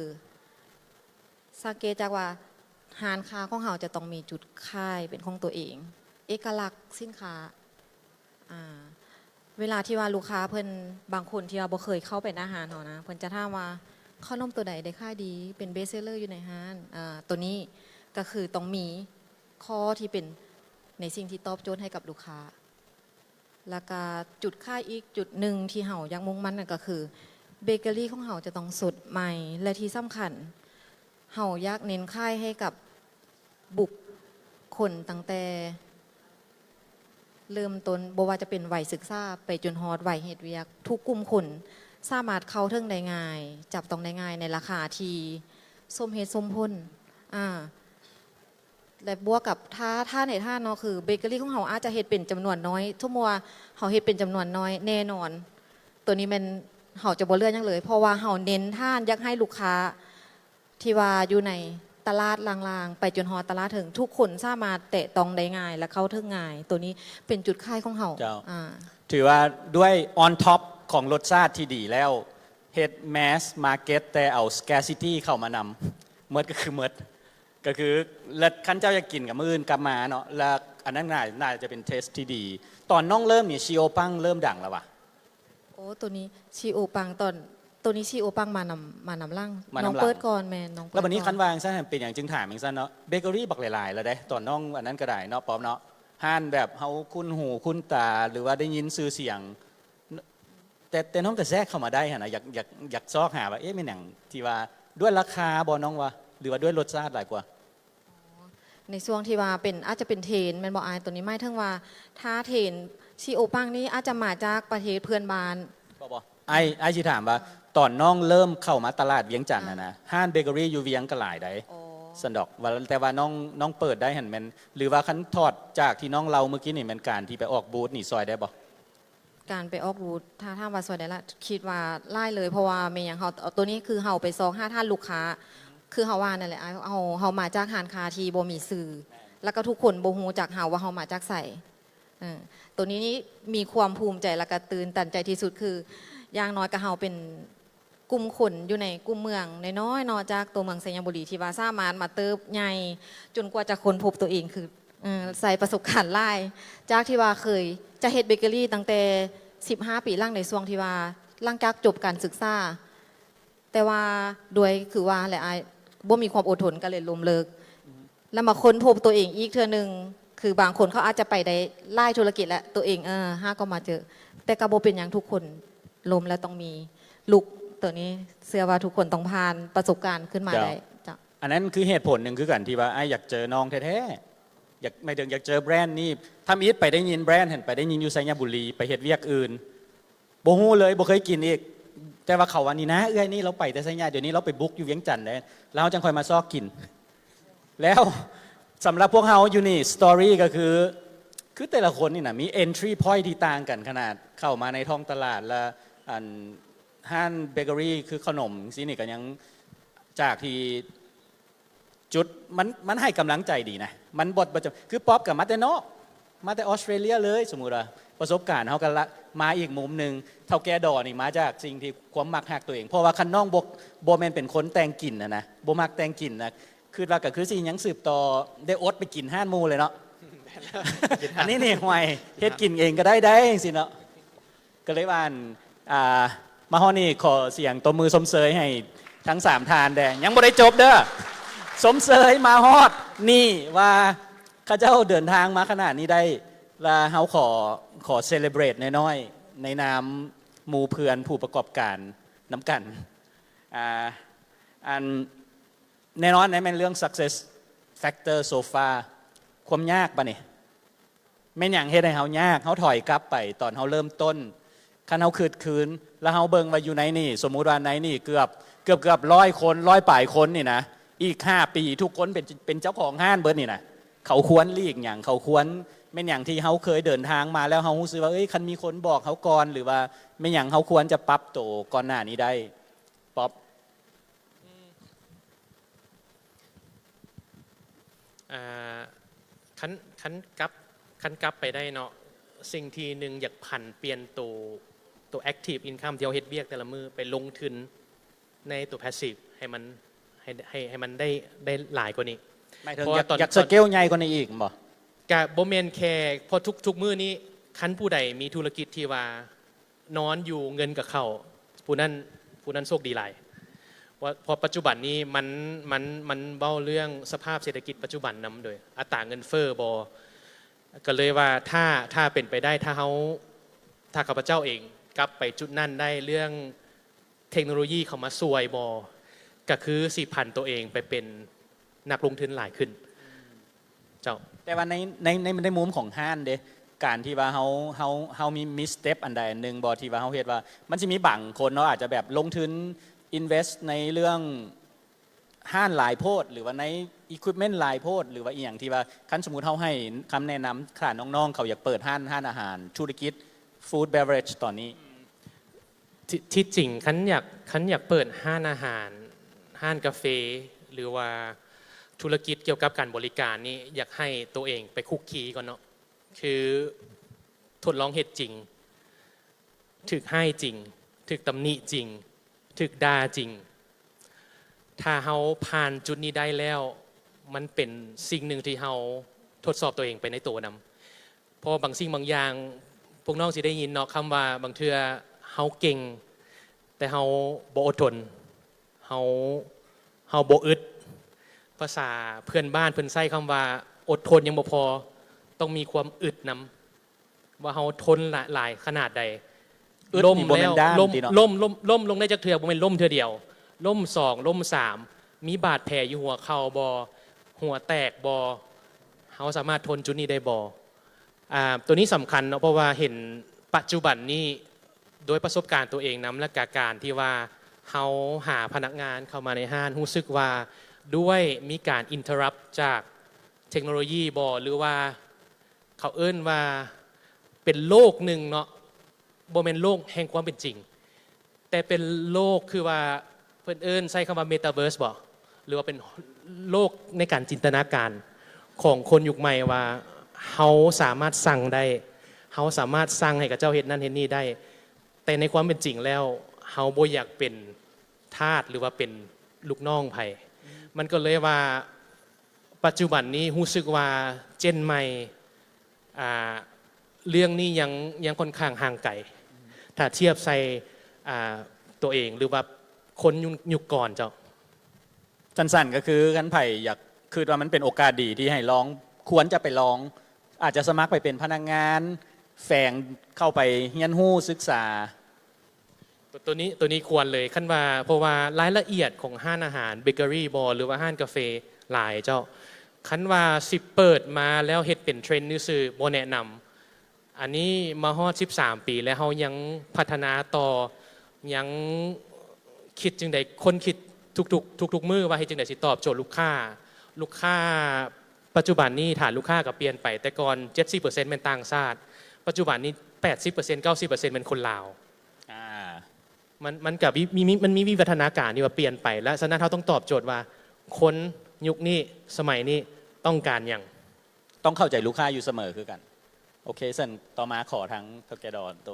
ສັງເກດຈາກວ່າຮ້ານຄ້າຂອງເຮົາຈະຕ້ອງມີຈຸດຂາຍເປັນຂອງຕົວເອງ ເອກະລັກສິນຄ້າ ອ່າ ເວລາທີ່ວ່າລູກຄ້າເພິ່ນ ບາງຄົນທີ່ວ່າບໍ່ເຄີຍເຂົ້າໄປໜ້າຮ້ານເຮົານະ ເພິ່ນຈະຖາມວ່າ ເຂົ້າໜົມໂຕໃດໄດ້ຂາຍດີ ເປັນເບສເຊລເລີຢູ່ໃນຮ້ານ ເອີ ໂຕນີ້ກໍຄືຕ້ອງມີຂໍ້ທີ່ເປັນໃນສິ່ງທີ່ຕອບໂຈດໃຫ້ກັບລູກຄ້າ ແລ້ວກະຈຸດຂາຍອີກຈຸດໜຶ່ງທີ່ເຮົາຢາກມຸ່ງໝັ້ນນັ້ນກໍຄື ເບເກີຣີຂອງເຮົາຈະຕ້ອງສົດໃໝ່ ແລະ ທີ່ສຳຄັນ ເຮົາຢາກເນັ້ນຂາຍໃຫ້ກັບບຸກຄົນຕັ້ງແຕ່ເລີ່ມຕົ້ນ ບໍ່ວ່າຈະເປັນໄວສຶກສາໄປຈົນຮອດໄວເຮັດວຽກ ທຸກກຸ່ມຄົນສາມາດເຂົ້າເຖິງໄດ້ງ່າຍ ຈັບຕ້ອງໄດ້ງ່າຍໃນລາຄາທີ່ສົມເຫດສົມຜົນ ອາ ແລະ ບວກກັບຖ້າ ຖ້າໃນຖານເນາະ ຄືເບເກີຣີຂອງເຮົາອາດຈະເຮັດເປັນຈຳນວນນ້ອຍ ສົມມຸດວ່າເຮົາເຮັດເປັນຈຳນວນນ້ອຍ ແນ່ນອນ ໂຕນີ້ແມ່ນເຮົາຈະບໍ່ເຫຼືອຫຍັງເລີຍ ເພາະວ່າເຮົາເນັ້ນຖານຢາກໃຫ້ລູກຄ້າທີ່ວ່າຢູ່ໃນຕະຫຼາດລ່າງໆ ໄປຈົນຮອດຕະຫຼາດເທິງ ທຸກຄົນສາມາດແຕະຕ້ອງໄດ້ງ່າຍ ແລະ ເຂົ້າເຖິງງ່າຍ ໂຕນີ້ເປັນຈຸດຂາຍຂອງເຮົາ ເຈົ້າ ອາ ຖືວ່າດ້ວຍ on top ຂອງລົດຊາດທີ່ດີແລ້ວ ເຮັດ mass market ແຕ່ເອົາ scarcity ເຂົ້າມານຳ ໝົດກໍຄືໝົດ ກໍຄື ແລ້ວຄັນເຈົ້າຢາກກິນກໍມື້ອື່ນກັບມາເນາະ ແລ້ວອັນນັ້ນໜ້າ ໜ້າຈະເປັນ test ທີ່ດີ. ຕອນນ້ອງເລີ່ມນີ້ ຊີໂອປັງເລີ່ມດັງແລ້ວຫວາ? ໂອ້ ໂຕນີ້ຊີໂອປັງ ຕອນ ໂຕນີ້ຊີໂອປັງມານຳ ມານຳຫຼັງ ມານຳຫຼັງ ນ້ອງເປີດກ່ອນ ແມ່ນ ນ້ອງເປີດກ່ອນ. ແລ້ວບັດນີ້ຄັນວ່າຈັ່ງຊັ້ນ ເປັນຫຍັງຈຶ່ງຖາມຈັ່ງຊັ້ນເນາະ? ເບເກີຣີບັກຫຼາຍໆແລ້ວເດ້ ຕອນນ້ອງອັນນັ້ນກໍໄດ້ເນາະ ປອບເນາະ ຮ້ານແບບເຮົາຄຸ້ນຫູຄຸ້ນຕາ ຫຼືວ່າໄດ້ຍິນຊື່ສຽງ ແຕ່ ແຕ່ນ້ອງກໍແຊກເຂົ້າມາໄດ້ຫັ້ນນະ ຢາກ ຢາກ ຢາກຊອກຫາວ່າ ເອະ ແມ່ນຫຍັງທີ່ວ່າ ດ້ວຍລາຄາບໍ່ ນ້ອງວ່າ ຫຼືວ່າດ້ວຍລົດຊາດຫຼາຍກວ່າ? ໃນຊ່ວງທີ່ວ່າເປັນ ອາດຈະເປັນເທຣນແມ່ນບໍ່ອ້າຍ? ໂຕນີ້ໝາຍເຖິງວ່າ ຖ້າເທຣນຊີໂອປັງນີ້ອາດຈະມາຈາກປະເທດເພື່ອນບ້ານ. ບໍ່ ບໍ່ ອ້າຍ ອ້າຍຊິຖາມວ່າ ຕອນນ້ອງເລີ່ມເຂົ້າມາຕະຫຼາດວຽງຈັນຫັ້ນນະ ຮ້ານເບເກີຣີຢູ່ວຽງກໍຫຼາຍໃດ໋ ຊັ້ນດອກ ວ່າ ແຕ່ວ່ານ້ອງ ນ້ອງເປີດໄດ້ຫັ້ນແມ່ນ ຫຼືວ່າຄັນຖອດຈາກທີ່ນ້ອງເລົ່າມື້ກີ້ນີ້ ແມ່ນການທີ່ໄປອອກບູດນີ້ຊ່ອຍໄດ້ບໍ່? ການໄປອອກບູດ ຖ້າຖາມວ່າຊ່ວຍໄດ້ລະ ຄິດວ່າຫຼາຍເລີຍ ເພາະວ່າແມ່ນຫຍັງ ເຮົາ ໂຕນີ້ຄືເຮົາໄປຊອກຫາຖານລູກຄ້າ ຄືເຮົາວ່ານັ້ນແຫຼະ ເຮົາ ເຮົາມາຈາກຮ້ານຄ້າທີ່ບໍ່ມີຊື່ ແລ້ວກໍທຸກຄົນບໍ່ຮູ້ຈັກເຮົາວ່າເຮົາມາຈາກໃສ. ເອີ ໂຕນີ້ນີ້ມີຄວາມພູມໃຈ ແລ້ວກໍຕື່ນຕັນໃຈທີ່ສຸດ ຄືຢ່າງໜ້ອຍກໍເຮົາເປັນກຸ່ມຄົນຢູ່ໃນກຸ່ມເມືອງນ້ອຍໆເນາະ ຈາກຕົວເມືອງໄຊຍະບູລີ ທີ່ວ່າສາມາດມາເຕີບໃຫຍ່ຈົນກວ່າຈະຄົ້ນພົບຕົວເອງ ຄື ເອີ ໃຊ້ປະສົບການຫຼາຍ ຈາກທີ່ວ່າເຄີຍຈະເຮັດເບເກີຣີຕັ້ງແຕ່ສິບຫ້າປີຫຼັງ ໃນຊ່ວງທີ່ວ່າຫຼັງຈາກຈົບການສຶກສາ ແຕ່ວ່າດ້ວຍຄືວ່າແຫຼະອ້າຍ ບໍ່ມີຄວາມອົດທົນ ກໍເລີຍລົ້ມເລີກ ແລ້ວມາຄົ້ນພົບຕົວເອງອີກເທື່ອໜຶ່ງ ຄືບາງຄົນເຂົາອາດຈະໄປໄດ້ຫຼາຍທຸລະກິດແລ້ວ ຕົວເອງ ເອີ ຫາກໍມາເຈີ ແຕ່ກໍບໍ່ເປັນຫຍັງ ທຸກຄົນລົ້ມແລ້ວຕ້ອງມີລຸກ ໂຕນີ້ເຊື່ອວ່າທຸກຄົນຕ້ອງຜ່ານປະສົບການຂຶ້ນມາໄດ້. ເຈົ້າ ອັນນັ້ນຄືເຫດຜົນໜຶ່ງຄືກັນທີ່ວ່າອ້າຍຢາກເຈີນ້ອງແທ້ໆ ຢາກ ໝາຍເຖິງຢາກເຈີແບຣນນີ້. ທຳອິດໄປໄດ້ຍິນແບຣນຫັ້ນ ໄປໄດ້ຍິນຢູ່ໄຊຍະບູລີ ໄປເຮັດວຽກອື່ນ ບໍ່ຮູ້ເລີຍ ບໍ່ເຄີຍກິນອີກ ແຕ່ວ່າເຂົາວ່າ ນີ້ນະ ເອື້ອຍນີ້ລາວໄປແຕ່ໄຊຍະ ດຽວນີ້ລາວໄປບຸກຢູ່ວຽງຈັນແລ້ວ ລາວຈັ່ງຄ່ອຍມາຊອກກິນ. ແລ້ວສຳລັບພວກເຮົາຢູ່ນີ້ story ກໍຄື ຄືແຕ່ລະຄົນນີ້ນະ ມີ entry point ທີ່ຕ່າງກັນຂະໜາດ ເຂົ້າມາໃນທ້ອງຕະຫຼາດ ແລະ ອັນ ຮ້ານເບເກີຣີ ຄືຂະໜົມຈັ່ງຊີ້ນີ້ ກໍຍັງ ຈາກທີ່ ຈຸດ ມັນ ມັນໃຫ້ກຳລັງໃຈດີນະ ມັນບໍ່ ບໍ່ຈຳ ຄືປັອບກໍມາແຕ່ນອກ ມາແຕ່ອອສເຕຣເລຍເລີຍ ສົມມຸດວ່າ ປະສົບການເຮົາກໍລະ ມາອີກມຸມໜຶ່ງ ເຖົ້າແກ່ດໍນີ້ມາຈາກສິ່ງທີ່ຄວາມມັກຮັກຕົວເອງ ເພາະວ່າຄັນນ້ອງບໍ່ ບໍ່ແມ່ນເປັນຄົນແຕ່ງກິນຫັ້ນນະ ບໍ່ມັກແຕ່ງກິນນະ ຄິດວ່າກໍຄືຊິຍັງສືບຕໍ່ໄດ້ອົດໄປກິນຮ້ານໝູ່ເລີຍເນາະ. ອັນນີ້ນີ້ ຫ່ວຍ ເຮັດກິນເອງກໍໄດ້ໄດ໋ ຈັ່ງຊີ້ເນາະ. ກໍເລີຍວ່າ ອັນ ອ່າ ມາຮອດນີ້ຂໍສຽງຕົບມືຊົມເຊີຍໃຫ້ທັງສາມທ່ານແດ່ ຍັງບໍ່ໄດ້ຈົບເດີ້ ຊົມເຊີຍມາຮອດນີ້ວ່າເຂົາເຈົ້າເດີນທາງມາຂະໜາດນີ້ໄດ້ ລະເຮົາຂໍ ຂໍ celebrate ນ້ອຍໆ ໃນນາມໝູ່ເພື່ອນຜູ້ປະກອບການນຳກັນ ອ່າ ອັນ ແນ່ນອນແມ່ນເລື່ອງ success factor so far ຄວາມຍາກບາດນີ້ ແມ່ນຫຍັງເຮັດໃຫ້ເຮົາຍາກ? ເຮົາຖອຍກັບໄປຕອນເຮົາເລີ່ມຕົ້ນ ຄັນເຮົາຄຶດຄືນ ແລ້ວເຮົາເບິ່ງວ່າຢູ່ໃນນີ້ ສົມມຸດວ່າໃນນີ້ເກືອບ ເກືອບ ເກືອບຮ້ອຍຄົນ ຮ້ອຍປາຍຄົນນີ້ນະ ອີກຫ້າປີທຸກຄົນເປັນ ເປັນເຈົ້າຂອງຮ້ານເບິດນີ້ນະ ເຂົາຄວນຫຼີກຫຍັງ? ເຂົາຄວນ ແມ່ນຫຍັງທີ່ເຮົາເຄີຍເດີນທາງມາແລ້ວເຮົາຮູ້ສຶກວ່າ ເອີຍ ຄັນມີຄົນບອກເຮົາກ່ອນ ຫຼືວ່າແມ່ນຫຍັງເຮົາຄວນຈະປັບໂຕກ່ອນໜ້ານີ້ໄດ້? ປັອບ. ອາ ຄັນ ຄັນກັບ ຄັນກັບໄປໄດ້ເນາະ ສິ່ງທີ່ໜຶ່ງຢາກຜັນປ່ຽນໂຕ ໂຕ active income ທີ່ເຮົາເຮັດວຽກແຕ່ລະມື້ ໄປລົງທຶນໃນໂຕ passive ໃຫ້ມັນ ໃຫ້ ໃຫ້ ໃຫ້ມັນໄດ້ ໄດ້ຫຼາຍກວ່ານີ້. ໝາຍເຖິງ ເພາະວ່າ ຢາກ ຕອນ ຢາກ ສະເກວໃຫຍ່ກວ່ານີ້ອີກແມ່ນບໍ່? ກະບໍ່ແມ່ນແຄ່ ເພາະທຸກ ທຸກມື້ນີ້ ຄັນຜູ້ໃດມີທຸລະກິດທີ່ວ່າ ນອນຢູ່ເງິນກໍເຂົ້າ ຜູ້ນັ້ນ ຜູ້ນັ້ນໂຊກດີຫຼາຍ ເພາະ ເພາະປັດຈຸບັນນີ້ມັນ ມັນ ມັນເວົ້າເລື່ອງສະພາບເສດຖະກິດປັດຈຸບັນນຳ ໂດຍອັດຕາເງິນເຟີ້ບໍ່ ກໍເລີຍວ່າ ຖ້າ ຖ້າເປັນໄປໄດ້ ຖ້າເຮົາ ຖ້າຂ້າພະເຈົ້າເອງກັບໄປຈຸດນັ້ນໄດ້ ເລື່ອງເທັກໂນໂລຢີເຂົ້າມາຊ່ວຍບໍ່? ກໍຄືຊິຜັນຕົວເອງໄປເປັນນັກລົງທຶນຫຼາຍຂຶ້ນ. ເຈົ້າ. ແຕ່ວ່າໃນ ໃນ ໃນ ໃນມຸມຂອງຮ້ານເດ້ ການທີ່ວ່າເຮົາ ເຮົາ ເຮົາມີ ມີສະເຕັບອັນໃດອັນໜຶ່ງບໍ່ ທີ່ວ່າເຮົາເຮັດວ່າ ມັນຊິມີບາງຄົນເນາະ ອາດຈະແບບລົງທຶນ invest ໃນເລື່ອງຮ້ານຫຼາຍໂພດ ຫຼືວ່າໃນ equipment ຫຼາຍໂພດ ຫຼືວ່າອີ່ຫຍັງທີ່ວ່າ ຄັນສົມມຸດເຮົາໃຫ້ຄຳແນະນຳ ຖ້ານ້ອງໆເຂົາຢາກເປີດຮ້ານ ຮ້ານອາຫານ ທຸລະກິດ food beverage ຕອນນີ້? ທີ່ ທີ່ຈິງຄັນຢາກ ຄັນຢາກເປີດຮ້ານອາຫານ ຮ້ານກາເຟ ຫຼືວ່າທຸລະກິດກ່ຽວກັບການບໍລິການນີ້ ຢາກໃຫ້ໂຕເອງໄປຄຸກຄີກ່ອນເນາະ ຄືທົດລອງເຮັດຈິງ ຖືກຮ້າຍຈິງ ຖືກຕຳໜິຈິງ ຖືກດ່າຈິງ. ຖ້າເຮົາຜ່ານຈຸດນີ້ໄດ້ແລ້ວ ມັນເປັນສິ່ງໜຶ່ງທີ່ເຮົາທົດສອບໂຕເອງໄປໃນໂຕນຳ. ເພາະວ່າບາງສິ່ງບາງຢ່າງ ພວກນ້ອງຊິໄດ້ຍິນເນາະ ຄຳວ່າບາງເທື່ອເຮົາເກັ່ງ ແຕ່ເຮົາບໍ່ອົດທົນ ເຮົາ ເຮົາບໍ່ອຶດ. ພາສາເພື່ອນບ້ານເພິ່ນໃຊ້ຄຳວ່າ ອົດທົນຍັງບໍ່ພໍ ຕ້ອງມີຄວາມອຶດນຳ ວ່າເຮົາທົນຫຼາຍຂະໜາດໃດ. ອຶດນີ້ບໍ່ແມ່ນດ້ານຕິເນາະ. ລົ້ມ ລົ້ມ ລົ້ມລົງໄດ້ຈັກເທື່ອ? ບໍ່ແມ່ນລົ້ມເທື່ອດຽວ ລົ້ມສອງ ລົ້ມສາມ ມີບາດແຜຢູ່ຫົວເຂົ່າບໍ່ ຫົວແຕກບໍ່ ເຮົາສາມາດທົນຈຸດນີ້ໄດ້ບໍ່? ອາ ໂຕນີ້ສຳຄັນເນາະ ເພາະວ່າເຫັນປັດຈຸບັນນີ້ ໂດຍປະສົບການໂຕເອງນຳ ແລະກະການທີ່ວ່າເຮົາຫາພະນັກງານເຂົ້າມາໃນຮ້ານ ຮູ້ສຶກວ່າດ້ວຍມີການ interrupt ຈາກເທັກໂນໂລຢີບໍ່ ຫຼືວ່າເຂົາເອີ້ນວ່າເປັນໂລກໜຶ່ງເນາະ ບໍ່ແມ່ນໂລກແຫ່ງຄວາມເປັນຈິງ ແຕ່ເປັນໂລກຄືວ່າເພິ່ນເອີ້ນໃຊ້ຄຳວ່າ metaverse ບໍ່ ຫຼືວ່າເປັນໂລກໃນການຈິນຕະນາການຂອງຄົນຍຸກໃໝ່ວ່າ ເຮົາສາມາດສັ່ງໄດ້ ເຮົາສາມາດສັ່ງໃຫ້ເຂົາເຈົ້າເຮັດນັ້ນເຮັດນີ້ໄດ້ ແຕ່ໃນຄວາມເປັນຈິງແລ້ວ ເຮົາບໍ່ຢາກເປັນທາດ ຫຼືວ່າເປັນລູກນ້ອງໃຜ. ມັນກໍເລີຍວ່າ ປັດຈຸບັນນີ້ຮູ້ສຶກວ່າເຈນໃໝ່ ອ່າ ເລື່ອງນີ້ຍັງ ຍັງຂ້ອນຂ້າງຫ່າງໄກ ຖ້າທຽບໃສ່ ອ່າ ໂຕເອງ ຫຼືວ່າຄົນຍຸກ ຍຸກກ່ອນເຈົ້າ. ສັ້ນໆ ກໍຄືຄັນໃຜຢາກ ຄິດວ່າມັນເປັນໂອກາດດີທີ່ໃຫ້ລອງ ຄວນຈະໄປລອງ ອາດຈະສະໝັກໄປເປັນພະນັກງານແຝງ ເຂົ້າໄປຮຽນຮູ້ສຶກສາ. ໂຕ ໂຕນີ້ ໂຕນີ້ຄວນເລີຍ ຄັນວ່າ ເພາະວ່າລາຍລະອຽດຂອງຮ້ານອາຫານ ເບເກີຣີບໍ ຫຼືວ່າຮ້ານກາເຟຫຼາຍເຈົ້າ. ຄັນວ່າຊິເປີດມາແລ້ວເຮັດເປັນເທຣນຊື່ໆ ບໍ່ແນະນຳ. ອັນນີ້ມາຮອດສິບສາມປີແລ້ວ ເຮົາຍັງພັດທະນາຕໍ່ ຍັງຄິດຈັ່ງໃດ ຄົ້ນຄິດທຸກໆ ທຸກໆມື້ວ່າເຮັດຈັ່ງໃດຊິຕອບໂຈດລູກຄ້າ. ລູກຄ້າປັດຈຸບັນນີ້ ຖານລູກຄ້າກໍປ່ຽນໄປ ແຕ່ກ່ອນເຈັດສິບເປີເຊັນແມ່ນຕ່າງຊາດ ປັດຈຸບັນນີ້ແປດສິບເປີເຊັນ ເກົ້າສິບເປີເຊັນແມ່ນຄົນລາວ. ອ່າ ມັນ ມັນກໍມີ ມີ ມັນມີວິວັດທະນາການທີ່ວ່າປ່ຽນໄປ ແລະ ສະນັ້ນເຮົາຕ້ອງຕອບໂຈດວ່າ ຄົນຍຸກນີ້ ສະໄໝນີ້ຕ້ອງການຫຍັງ? ຕ້ອງເຂົ້າໃຈລູກຄ້າຢູ່ສະເໝີຄືກັນ. ໂອເຄ ຊັ້ນຕໍ່ມາຂໍທາງເຖົ້າແກ່ດໍໂຕ.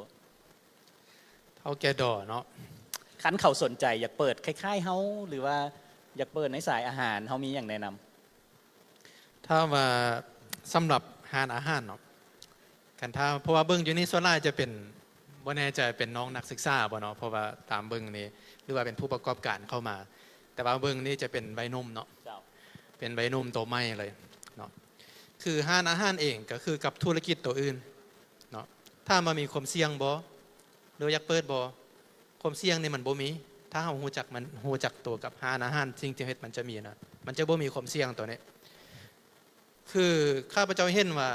ເຖົ້າແກ່ດໍເນາະ ຄັນເຂົາສົນໃຈຢາກເປີດຄ້າຍໆເຮົາ ຫຼືວ່າຢາກເປີດໃນສາຍອາຫານ ເຮົາມີຫຍັງແນະນຳ? ຖ້າວ່າສຳລັບຮ້ານອາຫານເນາະ ຄັນຖ້າ ເພາະວ່າເບິ່ງຢູ່ນີ້ສ່ວນຫຼາຍຈະເປັນ ບໍ່ແນ່ໃຈເປັນນ້ອງນັກສຶກສາບໍ່ເນາະ ເພາະວ່າຕາມເບິ່ງນີ້ ຫຼືວ່າເປັນຜູ້ປະກອບການເຂົ້າມາ ແຕ່ວ່າເບິ່ງນີ້ຈະເປັນໄວໜຸ່ມເນາະ. ເຈົ້າ. ເປັນໄວໜຸ່ມໂຕໃໝ່ເລີຍເນາະ. ຄືຮ້ານອາຫານເອງກໍຄືກັບທຸລະກິດໂຕອື່ນເນາະ ຖາມວ່າມີຄວາມສ່ຽງບໍ່ ຫຼືວ່າຢາກເປີດບໍ່? ຄວາມສ່ຽງນີ້ມັນບໍ່ມີ ຖ້າເຮົາຮູ້ຈັກມັນ ຮູ້ຈັກໂຕກັບຮ້ານອາຫານ ສິ່ງທີ່ເຮັດມັນຈະມີນະ ມັນຈະບໍ່ມີຄວາມສ່ຽງໂຕນີ້. ຄືຂ້າພະເຈົ້າເຫັນວ່າ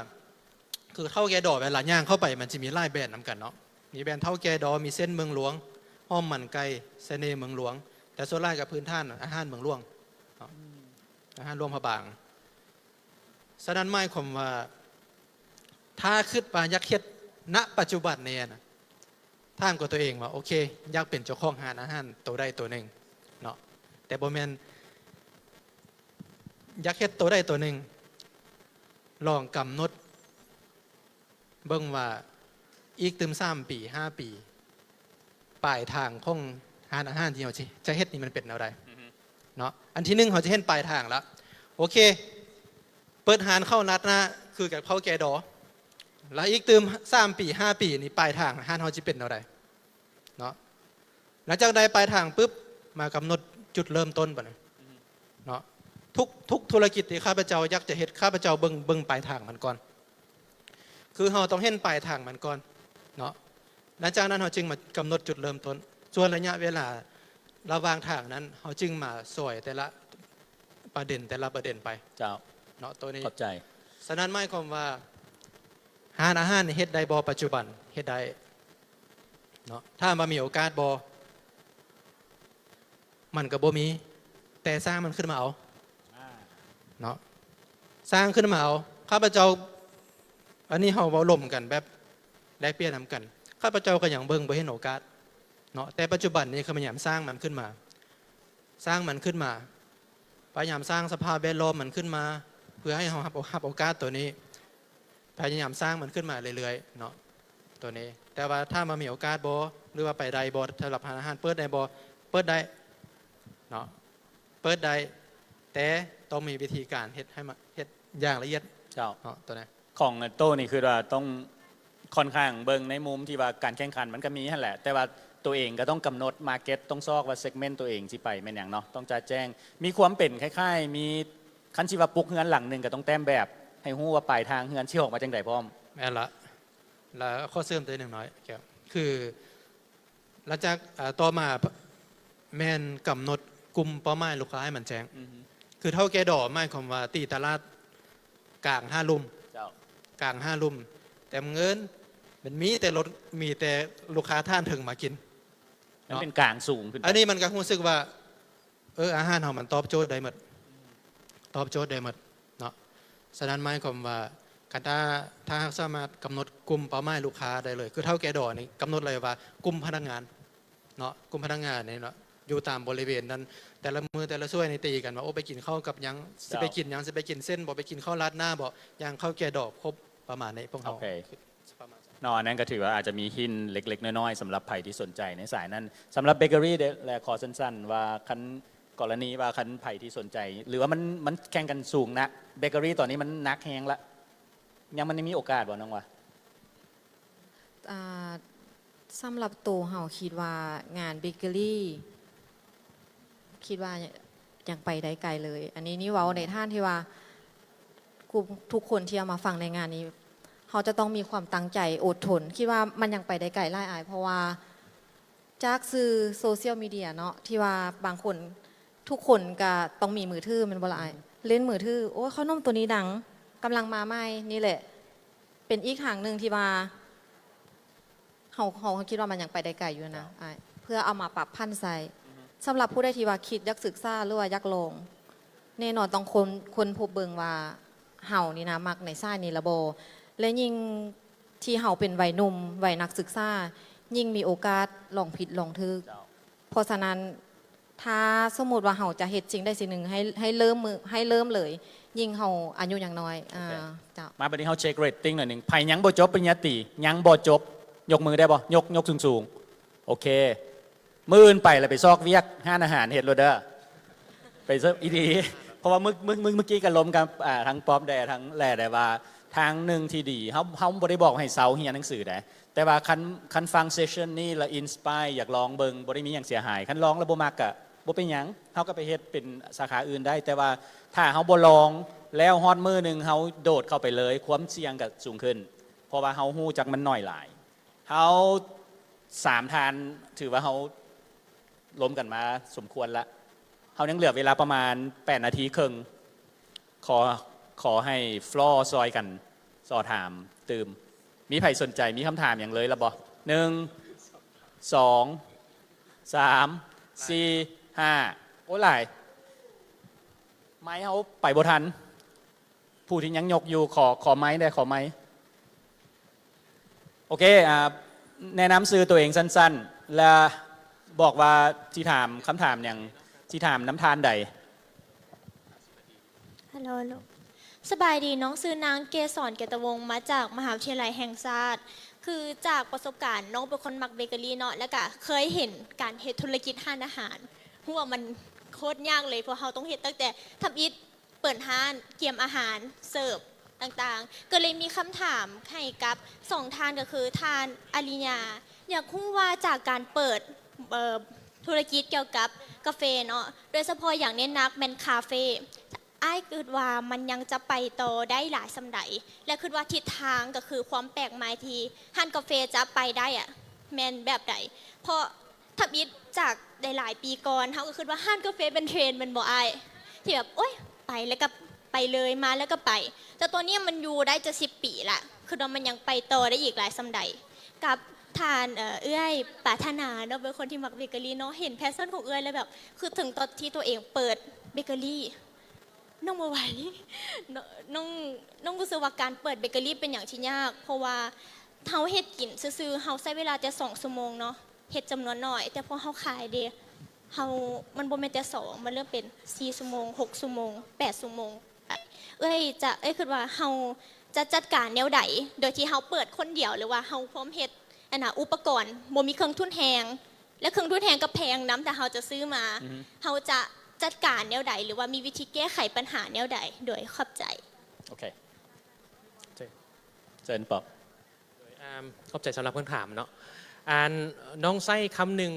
ຄືເຖົ້າແກ່ດໍເວລາຍ່າງເຂົ້າໄປ ມັນຈະມີຫຼາຍແບຣນນຳກັນເນາະ ມີແບຣນເຖົ້າແກ່ດໍ ມີເສັ້ນເມືອງຫຼວງ ຫອມມັນໄກ່ ສະເໜ່ເມືອງຫຼວງ ແຕ່ສ່ວນຫຼາຍກໍພື້ນຖານອາຫານເມືອງຫຼວງເນາະ ອາຫານຫຼວງພະບາງ. ສະນັ້ນໝາຍຄວາມວ່າ ຖ້າຄິດວ່າຢາກເຮັດ ນະ ປັດຈຸບັນນີ້ນະ ຖາມກັບຕົວເອງວ່າ ໂອເຄ ຢາກເປັນເຈົ້າຂອງຮ້ານອາຫານໂຕໃດໂຕໜຶ່ງເນາະ ແຕ່ບໍ່ແມ່ນຢາກເຮັດໂຕໃດໂຕໜຶ່ງ ລອງກຳນົດເບິ່ງວ່າ ອີກຕື່ມສາມປີ ຫ້າປີ ປາຍທາງຂອງຮ້ານອາຫານທີ່ເຮົາຈະ ຈະເຮັດນີ້ມັນເປັນແນວໃດ ເນາະ. ອັນທີໜຶ່ງ ເຮົາຈະເຫັນປາຍທາງລະ ໂອເຄ ເປີດຮ້ານເຂົ້າລາດໜ້າ ຄືກັບເຖົ້າແກ່ດໍ ລະອີກຕື່ມສາມປີ ຫ້າປີນີ້ ປາຍທາງຮ້ານເຮົາຈະເປັນແນວໃດເນາະ. ຫຼັງຈາກໄດ້ປາຍທາງປຶບ ມາກຳນົດຈຸດເລີ່ມຕົ້ນບັດນີ້ເນາະ. ທຸກ ທຸກທຸລະກິດທີ່ຂ້າພະເຈົ້າຢາກຈະເຮັດ ຂ້າພະເຈົ້າເບິ່ງ ເບິ່ງປາຍທາງມັນກ່ອນ ຄືເຮົາຕ້ອງເຫັນປາຍທາງມັນກ່ອນເນາະ ຫຼັງຈາກນັ້ນເຮົາຈຶ່ງມາກຳນົດຈຸດເລີ່ມຕົ້ນ. ສ່ວນໄລຍະເວລາ ລະຫວ່າງທາງນັ້ນ ເຮົາຈຶ່ງມາຊ່ອຍແຕ່ລະປະເດັນ ແຕ່ລະປະເດັນໄປ ເຈົ້າ ເນາະ ໂຕນີ້ ຂອບໃຈ. ສະນັ້ນໝາຍຄວາມວ່າ ຮ້ານອາຫານເຮັດໄດ້ບໍ່? ປັດຈຸບັນເຮັດໄດ້ເນາະ. ຖາມວ່າມີໂອກາດບໍ່? ມັນກໍບໍ່ມີ ແຕ່ສ້າງມັນຂຶ້ນມາເອົາ ອ່າ ເນາະ ສ້າງຂຶ້ນມາເອົາ. ຂ້າພະເຈົ້າ ອັນນີ້ເຮົາເວົ້າລົມກັນແບບແລກປ່ຽນນຳກັນ ຂ້າພະເຈົ້າກໍຍັງເບິ່ງບໍ່ເຫັນໂອກາດເນາະ ແຕ່ປັດຈຸບັນນີ້ຂ້າພະຍາຍາມສ້າງມັນຂຶ້ນມາ ສ້າງມັນຂຶ້ນມາ ພະຍາຍາມສ້າງສະພາບແວດລ້ອມມັນຂຶ້ນມາ ເພື່ອໃຫ້ເຮົາຮັບ ຮັບໂອກາດໂຕນີ້ ພະຍາຍາມສ້າງມັນຂຶ້ນມາເລື້ອຍໆເນາະ ໂຕນີ້. ແຕ່ວ່າຖາມວ່າມີໂອກາດບໍ່ ຫຼືວ່າໄປໄດ້ບໍ່ ສຳລັບຮ້ານອາຫານເປີດໄດ້ບໍ່? ເປີດໄດ້ເນາະ ເປີດໄດ້ ແຕ່ຕ້ອງມີວິທີການເຮັດໃຫ້ມາ ເຮັດຢ່າງລະອຽດ ເຈົ້າ ເນາະ ໂຕນີ້. ຂອງໂຕນີ້ຄືວ່າຕ້ອງ ຂ້ອນຂ້າງເບິ່ງໃນມຸມທີ່ວ່າການແຂ່ງຂັນມັນກໍມີຫັ້ນແຫຼະ ແຕ່ວ່າໂຕເອງກໍຕ້ອງກຳນົດ market ຕ້ອງຊອກວ່າ segment ໂຕເອງຊິໄປແມ່ນຫຍັງເນາະ ຕ້ອງຈະແຈ້ງ ມີຄວາມເປັນຄ້າຍໆ ມີ ຄັນຊິວ່າປຸກເຮືອນຫຼັງໜຶ່ງກໍຕ້ອງແຕ້ມແບບ ໃຫ້ຮູ້ວ່າປາຍທາງເຮືອນຊິອອກມາຈັ່ງໃດພ້ອມ. ແມ່ນລະ ລະຂໍເສີມເຕີມໜຶ່ງໜ້ອຍ ແກ້ວ ຄື ຫຼັງຈາກ ເອີ ຕໍ່ມາແມ່ນກຳນົດກຸ່ມເປົ້າໝາຍລູກຄ້າໃຫ້ມັນແຈ້ງ ອືຮຶ ຄືເຖົ້າແກ່ດໍ ໝາຍຄວາມວ່າຕີຕະຫຼາດກາງຫ້າລຸ່ມ ເຈົ້າ ກາງຫ້າລຸ່ມ ແຕ່ບັງເອີນມັນມີແຕ່ລົດ ມີແຕ່ລູກຄ້າຖານເທິງມາກິນ ມັນເປັນກາງສູງຂຶ້ນໄປ ອັນນີ້ມັນກໍຮູ້ສຶກວ່າ ເອີ ອາຫານເຮົາມັນຕອບໂຈດໄດ້ໝົດ ຕອບໂຈດໄດ້ໝົດເນາະ. ສະນັ້ນໝາຍຄວາມວ່າ ຄັນຖ້າ ຖ້າຫາກສາມາດກຳນົດກຸ່ມເປົ້າໝາຍລູກຄ້າໄດ້ເລີຍ ຄືເຖົ້າແກ່ດໍນີ້ກຳນົດເລີຍວ່າກຸ່ມພະນັກງານເນາະ ກຸ່ມພະນັກງານນີ້ເນາະ ຢູ່ຕາມບໍລິເວນນັ້ນ ແຕ່ລະມື້ແຕ່ລະຊ່ວຍນີ້ຕີກັນວ່າ ໂອ້ ໄປກິນເຂົ້າກັບຫຍັງ ຊິໄປກິນຫຍັງ ເຈົ້າ ຊິໄປກິນເສັ້ນບໍ ໄປກິນເຂົ້າລາດໜ້າບໍ ຢ່າງເຖົ້າແກ່ດໍຄົບ ປະມານນີ້ ພວກເຮົາ ໂອເຄ ປະມານ ເນາະ ອັນນັ້ນກໍຖືວ່າອາດຈະມີຮິນເລັກໆນ້ອຍໆ ສຳລັບໃຜທີ່ສົນໃຈໃນສາຍນັ້ນ. ສຳລັບເບເກີຣີເດ ແລະ ຂໍສັ້ນໆວ່າ ຄັນ ກໍລະນີວ່າ ຄັນໃຜທີ່ສົນໃຈ ຫຼືວ່າມັນ ມັນແຂ່ງກັນສູງນະ ເບເກີຣີຕອນນີ້ມັນໜັກແຮງລະ ຍັງ ມັນຍັງມີໂອກາດບໍ່ ນ້ອງວ່າ? ອ່າ ສຳລັບໂຕເຮົາຄິດວ່າງານເບເກີຣີ ຄິດວ່າຍັງໄປໄດ້ໄກເລີຍ. ອັນນີ້ນີ້ເວົ້າໃນຖານທີ່ວ່າ ທຸກຄົນທີ່ເອົາມາຟັງໃນງານນີ້ ເຮົາຈະຕ້ອງມີຄວາມຕັ້ງໃຈ ອົດທົນ ຄິດວ່າມັນຍັງໄປໄດ້ໄກຫຼາຍອ້າຍ ເພາະວ່າຈາກສື່ໂຊຊຽວມີເດຍເນາະ ທີ່ວ່າບາງຄົນ ທຸກຄົນກະຕ້ອງມີມືຖືແມ່ນບໍ່ລະອ້າຍ? ເລ່ນມືຖື ໂອ້ຍ ຂະໜົມໂຕນີ້ດັງ ກຳລັງມາໃໝ່ ນີ້ແຫຼະ ເປັນອີກທາງໜຶ່ງທີ່ວ່າ ເຮົາ ເຮົາ ເຮົາຄິດວ່າມັນຍັງໄປໄດ້ໄກຢູ່ນະອ້າຍ ເພື່ອເອົາມາປັບຜັນໃສ່. ສຳລັບຜູ້ໃດທີ່ວ່າຄິດຢາກສຶກສາ ຫຼືວ່າຢາກລອງ ແນ່ນອນຕ້ອງຄົ້ນ ຄົ້ນພົບເບິ່ງວ່າເຮົານີ້ນະມັກໃນສາຍນີ້ລະບໍ່ ແລະ ຍິ່ງທີ່ເຮົາເປັນໄວໜຸ່ມ ໄວນັກສຶກສາ ຍິ່ງມີໂອກາດລອງຜິດລອງຖືກ. ເຈົ້າ. ເພາະສະນັ້ນ ຖ້າສົມມຸດວ່າເຮົາຈະເຮັດສິ່ງໃດສິ່ງໜຶ່ງ ໃຫ້ ໃຫ້ເລີ່ມມື້ ໃຫ້ເລີ່ມເລີຍ ຍິ່ງເຮົາອາຍຸຍັງນ້ອຍ. ໂອເຄ ເຈົ້າ. ມາບັດນີ້ເຮົາເຊັກເຣດຕິງໜ້ອຍໜຶ່ງ ໃຜຍັງບໍ່ຈົບປະລິນຍາຕີ ຍັງບໍ່ຈົບ ຍົກມືໄດ້ບໍ່? ຍົກ ຍົກສູງໆ. ໂອເຄ ມື້ອື່ນໄປແລ້ວໄປຊອກວຽກຮ້ານອາຫານເຮັດໂລດເດີ ໄປເສີບອີ່ຫຼີ. ເພາະວ່າມື້ ມື້ ມື້ ມື້ກີ້ກໍລົມກັບ ອ່າ ທັງປອບແດ່ ທັງແຫຼແດ່ວ່າ ທາງໜຶ່ງທີ່ດີ ເຮົາ ເຮົາບໍ່ໄດ້ບອກໃຫ້ເຊົາຮຽນໜັງສືໃດ ແຕ່ວ່າຄັນ ຄັນຟັງເຊັສຊັນນີ້ແລ້ວອິນສະປາຍ ຢາກລອງເບິ່ງ ບໍ່ໄດ້ມີຫຍັງເສຍຫາຍ. ຄັນລອງແລ້ວບໍ່ມັກກະບໍ່ເປັນຫຍັງ ເຮົາກໍໄປເຮັດເປັນສາຂາອື່ນໄດ້. ແຕ່ວ່າຖ້າເຮົາບໍ່ລອງ ແລ້ວຮອດມື້ໜຶ່ງເຮົາໂດດເຂົ້າໄປເລີຍ ຄວາມສ່ຽງກໍສູງຂຶ້ນ ເພາະວ່າເຮົາຮູ້ຈັກມັນໜ້ອຍຫຼາຍ. ເຮົາສາມທ່ານ ຖືວ່າເຮົາລົມກັນມາສົມຄວນລະ ເຮົາຍັງເຫຼືອເວລາປະມານແປດນາທີເຄິ່ງ. ຂໍ ຂໍໃຫ້ຟລໍຊ່ອຍກັນສໍ່ຖາມຕື່ມ. ມີໃຜສົນໃຈ ມີຄຳຖາມຫຍັງເລີຍລະບໍ່? ໜຶ່ງ ສອງ ສາມ ສີ່ ຫ້າ ໂອ້ ຫຼາຍ ໄມເຮົາໄປບໍ່ທັນ. ຜູ້ທີ່ຍັງຍົກຢູ່ ຂໍ ຂໍໄມແດ່ ຂໍໄມ. ໂອເຄ ອ່າ ແນະນຳຊື່ຕົວເອງສັ້ນໆ ແລະ ບອກວ່າຊິຖາມຄຳຖາມຫຍັງ ຊິຖາມນຳທ່ານໃດ. ຮັລໂຫຼ ສະບາຍດີ ນ້ອງຊື່ນາງເກສອນ ເກດຕະວົງ ມາຈາກມະຫາວິທະຍາໄລແຫ່ງຊາດ. ຄືຈາກປະສົບການ ນ້ອງເປັນຄົນມັກເບເກີຣີເນາະ ແລ້ວກະເຄີຍເຫັນການເຮັດທຸລະກິດຮ້ານອາຫານ ຮູ້ວ່າມັນໂຄດຍາກເລີຍ ເພາະເຮົາຕ້ອງເຮັດຕັ້ງແຕ່ທຳອິດ ເປີດຮ້ານ ກຽມອາຫານ ເສີບຕ່າງໆ ກໍເລີຍມີຄຳຖາມໃຫ້ກັບສອງທ່ານ ກໍຄືທ່ານອາລິຍາ ຢາກຮູ້ວ່າຈາກການເປີດ ເອີ ທຸລະກິດກ່ຽວກັບກາເຟເນາະ ໂດຍສະເພາະຢ່າງເນັ້ນໜັກແມ່ນຄາເຟ ອ້າຍຄິດວ່າມັນຍັງຈະໄປຕໍ່ໄດ້ຫຼາຍສ່ຳໃດ ແລະ ຄິດວ່າທິດທາງ ກໍຄືຄວາມແປກໃໝ່ທີ່ຮ້ານກາເຟຈະໄປໄດ້ອະ ແມ່ນແບບໃດ? ເພາະ ທຳອິດຈາກຫຼາຍໆປີກ່ອນ ເຮົາກໍຄິດວ່າຮ້ານກາເຟເປັນເທຣນແມ່ນບໍ່ອ້າຍ? ທີ່ແບບ ໂອ້ຍ ໄປແລ້ວກໍໄປເລີຍ ມາແລ້ວກໍໄປ. ແຕ່ຕອນນີ້ມັນຢູ່ໄດ້ຈະສິບປີລະ ຄິດວ່າມັນຍັງໄປຕໍ່ໄດ້ອີກຫຼາຍສ່ຳໃດ. ກັບທ່ານ ເອີ ເອື້ອຍປາດຖະໜາເນາະ ເປັນຄົນທີ່ມັກເບເກີຣີເນາະ ເຫັນແພຊຊັນຂອງເອື້ອຍແລ້ວແບບ ຄືເຖິງຕອນທີ່ຕົວເອງເປີດເບເກີຣີ ນ້ອງບໍ່ໄຫວ ນ້ອງ ນ້ອງ ນ້ອງຮູ້ສຶກວ່າການເປີດເບເກີຣີເປັນຫຍັງທີ່ຍາກ ເພາະວ່າເຮົາເຮັດກິນຊື່ໆ ເຮົາໃຊ້ເວລາແຕ່ສອງຊົ່ວໂມງເນາະ ເຮັດຈຳນວນໜ້ອຍ ແຕ່ພໍເຮົາຂາຍເດ ເຮົາ ມັນບໍ່ແມ່ນແຕ່ສອງ ມັນເລີ່ມເປັນສີ່ຊົ່ວໂມງ ຫົກຊົ່ວໂມງ ແປດຊົ່ວໂມງ. ເອື້ອຍຈະ ເອື້ອຍຄິດວ່າເຮົາຈະຈັດການແນວໃດ ໂດຍທີ່ເຮົາເປີດຄົນດຽວ ຫຼືວ່າເຮົາພ້ອມເຮັດ ອັນນ່າ ອຸປະກອນ ບໍ່ມີເຄື່ອງທຶນແຮງ ແລະ ເຄື່ອງທຶນແຮງກໍແພງນຳ ຖ້າເຮົາຈະຊື້ມາ ເຮົາຈະຈັດການແນວໃດ ຫຼືວ່າມີວິທີແກ້ໄຂບັນຫາແນວໃດ? ໂດຍ ຂອບໃຈ. ໂອເຄ ເຊີນປອບ. ອາ ຂອບໃຈສຳລັບຄຳຖາມເນາະ. ອັນ ນ້ອງໃຊ້ຄຳໜຶ່ງ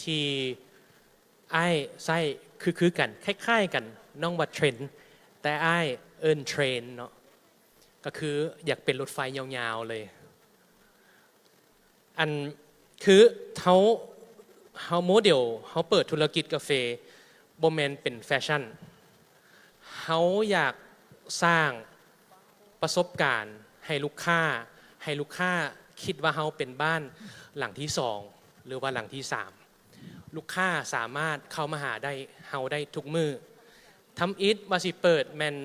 ທີ່ອ້າຍໃຊ້ຄືໆກັນ ຄ້າຍໆກັນ ນ້ອງວ່າເທຣນ ແຕ່ອ້າຍເອີ້ນເທຣນເນາະ ກໍຄືຢາກເປັນລົດໄຟຍາວໆເລີຍ. ອັນ ຄືເຮົາ ເຮົາໂມເດລ ເຮົາເປີດທຸລະກິດກາເຟ ບໍ່ແມ່ນເປັນແຟຊັ່ນ. ເຮົາຢາກສ້າງປະສົບການໃຫ້ລູກຄ້າ ໃຫ້ລູກຄ້າຄິດວ່າເຮົາເປັນບ້ານຫຼັງທີສອງ ຫຼືວ່າຫຼັງທີສາມ. ລູກຄ້າສາມາດເຂົ້າມາຫາໄດ້ ເຮົາໄດ້ທຸກມື້. ທຳອິດວ່າຊິເປີດແມ່ນ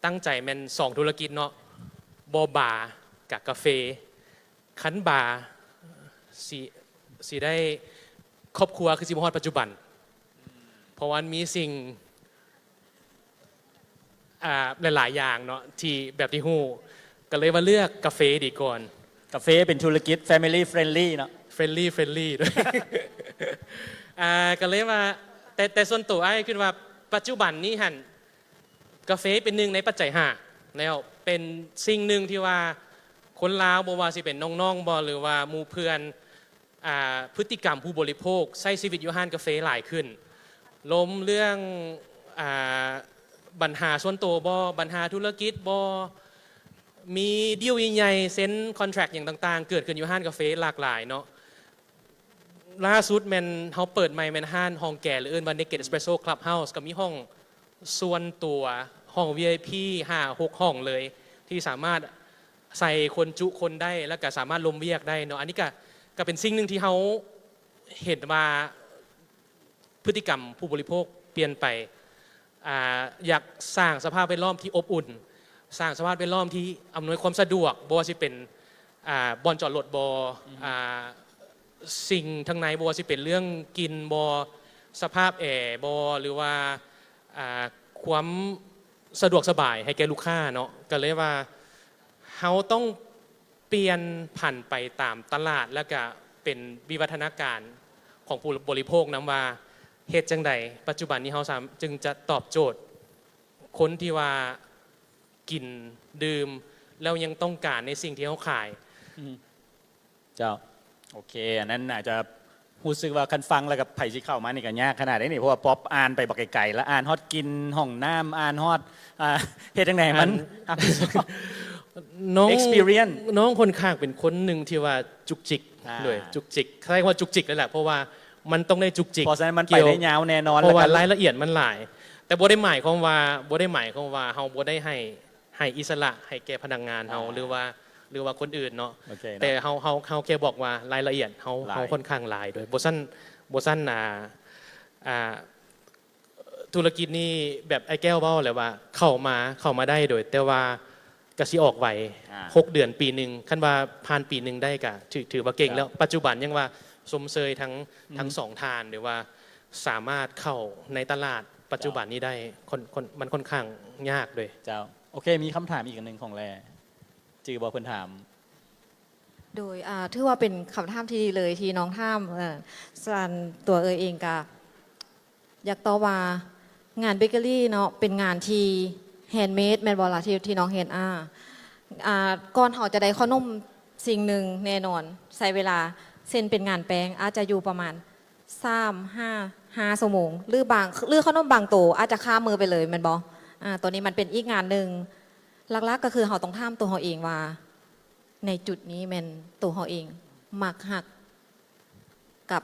ຕັ້ງໃຈແມ່ນສອງທຸລະກິດເນາະ ບໍ່ບາກະກາເຟ. ຄັນບາຊິ ຊິໄດ້ຄອບຄົວຄືຊິບໍ່ຮອດປັດຈຸບັນ ເພາະວ່າມັນມີສິ່ງ ອ່າ ຫຼາຍໆຢ່າງເນາະ ທີ່ແບບທີ່ຮູ້ ກໍເລີຍວ່າເລືອກກາເຟດີກ່ອນ. ກາເຟເປັນທຸລະກິດ family friendly ເນາະ friendly friendly ດ້ວຍ. ອ່າ ກໍເລີຍວ່າ ແຕ່ ແຕ່ສ່ວນໂຕອ້າຍຄິດວ່າປັດຈຸບັນນີ້ຫັ້ນ ກາເຟເປັນໜຶ່ງໃນປັດໄຈຫ້າ ແລ້ວເປັນສິ່ງໜຶ່ງທີ່ວ່າຄົນລາວ ບໍ່ວ່າຊິເປັນນ້ອງໆບໍ ຫຼືວ່າໝູ່ເພື່ອນ ອ່າ ພຶດຕິກຳຜູ້ບໍລິໂພກໃຊ້ຊີວິດຢູ່ຮ້ານກາເຟຫຼາຍຂຶ້ນ. ລົມເລື່ອງ ອ່າ ບັນຫາສ່ວນໂຕບໍ ບັນຫາທຸລະກິດບໍ ມີດີລໃຫຍ່ໆ ເຊັນຄອນແທຣັກຫຍັງຕ່າງໆ ເກີດຂຶ້ນຢູ່ຮ້ານກາເຟຫຼາກຫຼາຍເນາະ. ລ່າສຸດແມ່ນເຮົາເປີດໃໝ່ແມ່ນຮ້ານຫ້ອງແກ ຫຼືເອີ້ນວ່າ Naked Espresso Clubhouse ກໍມີຫ້ອງສ່ວນຕົວ ຫ້ອງ ວີໄອພີ ຫ້າຫົກຫ້ອງເລີຍ ທີ່ສາມາດໃສ່ຄົນ ຈຸຄົນໄດ້ ແລ້ວກໍສາມາດລົມວຽກໄດ້ເນາະ. ອັນນີ້ກໍ ກໍເປັນສິ່ງໜຶ່ງທີ່ເຮົາເຫັນວ່າ ພຶດຕິກຳຜູ້ບໍລິໂພກປ່ຽນໄປ. ອ່າ ຢາກສ້າງສະພາບແວດລ້ອມທີ່ອົບອຸ່ນ, ສ້າງສະພາບແວດລ້ອມທີ່ອຳນວຍຄວາມສະດວກ, ບໍ່ວ່າຊິເປັນ ອ່າ ບ່ອນຈອດລົດບໍ, ອືຮຶ ອ່າ ສິ່ງທາງໃນ, ບໍ່ວ່າຊິເປັນເລື່ອງກິ່ນບໍ, ສະພາບແອບໍ ຫຼືວ່າ ອ່າ ຄວາມສະດວກສະບາຍໃຫ້ແກ່ລູກຄ້າເນາະ. ກໍເລີຍວ່າ ເຮົາຕ້ອງປ່ຽນຜັນໄປຕາມຕະຫຼາດ ແລ້ວກະເປັນວິວັດທະນາການຂອງຜູ້ບໍລິໂພກນຳວ່າ ເຮັດຈັ່ງໃດປັດຈຸບັນນີ້ເຮົາສາມ- ຈຶ່ງຈະຕອບໂຈດຄົນທີ່ວ່າກິນດື່ມ ແລ້ວຍັງຕ້ອງການໃນສິ່ງທີ່ເຮົາຂາຍ. ອືມ ເຈົ້າ ໂອເຄ ອັນນັ້ນອາດຈະ ຮູ້ສຶກວ່າຄັນຟັງແລ້ວກໍ ໃຜຊິເຂົ້າມານີ້ກໍຍາກຂະໜາດໃດນີ້ ເພາະວ່າປັອບອ່ານໄປບັກໄກໆ ແລ້ວອ່ານຮອດກິ່ນຫ້ອງນ້ຳ ອ່ານຮອດ ອ່າ ເຮັດຈັ່ງໃດມັນ ອັນ ຮັບຜິດຊອບ ນ້ອງ experience ນ້ອງຂ້ອນຂ້າງເປັນຄົນໜຶ່ງທີ່ວ່າຈຸກຈິກ ອ່າ ໂດຍ ຈຸກຈິກ ໃຊ້ຄຳວ່າຈຸກຈິກເລີຍແຫຼະ ເພາະວ່າມັນຕ້ອງໄດ້ຈຸກຈິກ ເພາະສະນັ້ນມັນໄປໄດ້ຍາວແນ່ນອນ ເພາະວ່າລາຍລະອຽດມັນຫຼາຍ ແຕ່ບໍ່ໄດ້ໝາຍຄວາມວ່າ ບໍ່ໄດ້ໝາຍຄວາມວ່າເຮົາບໍ່ໄດ້ໃຫ້ ໃຫ້ອິດສະຫຼະໃຫ້ແກ່ພະນັກງານເຮົາ ອ່າ ຫຼືວ່າ ຫຼືວ່າຄົນອື່ນເນາະ ໂອເຄເນາະ ແຕ່ເຮົາ ເຮົາ ເຮົາແຄ່ບອກວ່າລາຍລະອຽດເຮົາ ຫຼາຍ ເຮົາຂ້ອນຂ້າງຫຼາຍ ໂດຍບໍ່ຊັ້ນ ບໍ່ຊັ້ນ ອ່າ ອ່າ ທຸລະກິດນີ້ແບບອ້າຍແກ້ວເວົ້າແຫຼະວ່າ ເຂົ້າມາ ເຂົ້າມາໄດ້ໂດຍ ແຕ່ວ່າກະຊິອອກໄວ ອ່າ ຫົກເດືອນ ປີໜຶ່ງ ຄັນວ່າຜ່ານປີໜຶ່ງໄດ້ກະຖື ຖືວ່າເກັ່ງແລ້ວ ເຈົ້າ ປັດຈຸບັນຍັງວ່າຊົມເຊີຍທັງ ອືມ ທັງສອງທ່ານ ຫຼືວ່າສາມາດເຂົ້າໃນຕະຫຼາດປັດຈຸບັນນີ້ໄດ້ ເຈົ້າ ຂ້ອນ ຂ້ອນ ມັນຂ້ອນຂ້າງຍາກເລີຍ ເຈົ້າ. ໂອເຄ ມີຄຳຖາມອີກອັນໜຶ່ງຂອງແລ ຈື່ບໍ່ເພິ່ນຖາມ? ໂດຍ ອ່າ ຖືວ່າເປັນຄຳຖາມທີ່ດີເລີຍທີ່ນ້ອງຖາມ ເອີ ສ່ວນຕົວເອື້ອຍເອງກະຢາກຕອບວ່າ ງານເບເກີຣີເນາະ ເປັນງານທີ່ແຮນເມດແມ່ນບໍ່ລະ ທີ່ ທີ່ນ້ອງເຫັນ ອ່າ ອ່າ ກ່ອນເຮົາຈະໄດ້ເຂົ້າໜົມສິ່ງໜຶ່ງແນ່ນອນ ໃຊ້ເວລາ ເຊັ່ນເປັນງານແປ້ງ ອາດຈະຢູ່ປະມານ ສາມຫາຫ້າຊົ່ວໂມງ ຫຼືບາງ ຫຼືເຂົ້າໜົມບາງໂຕອາດຈະຂ້າມມື້ໄປເລີຍແມ່ນບໍ່? ອາ ໂຕນີ້ມັນເປັນອີກງານໜຶ່ງ ຫຼັກໆກໍຄືເຮົາຕ້ອງຖາມໂຕເຮົາເອງວ່າ ໃນຈຸດນີ້ແມ່ນໂຕເຮົາເອງມັກຮັກກັບ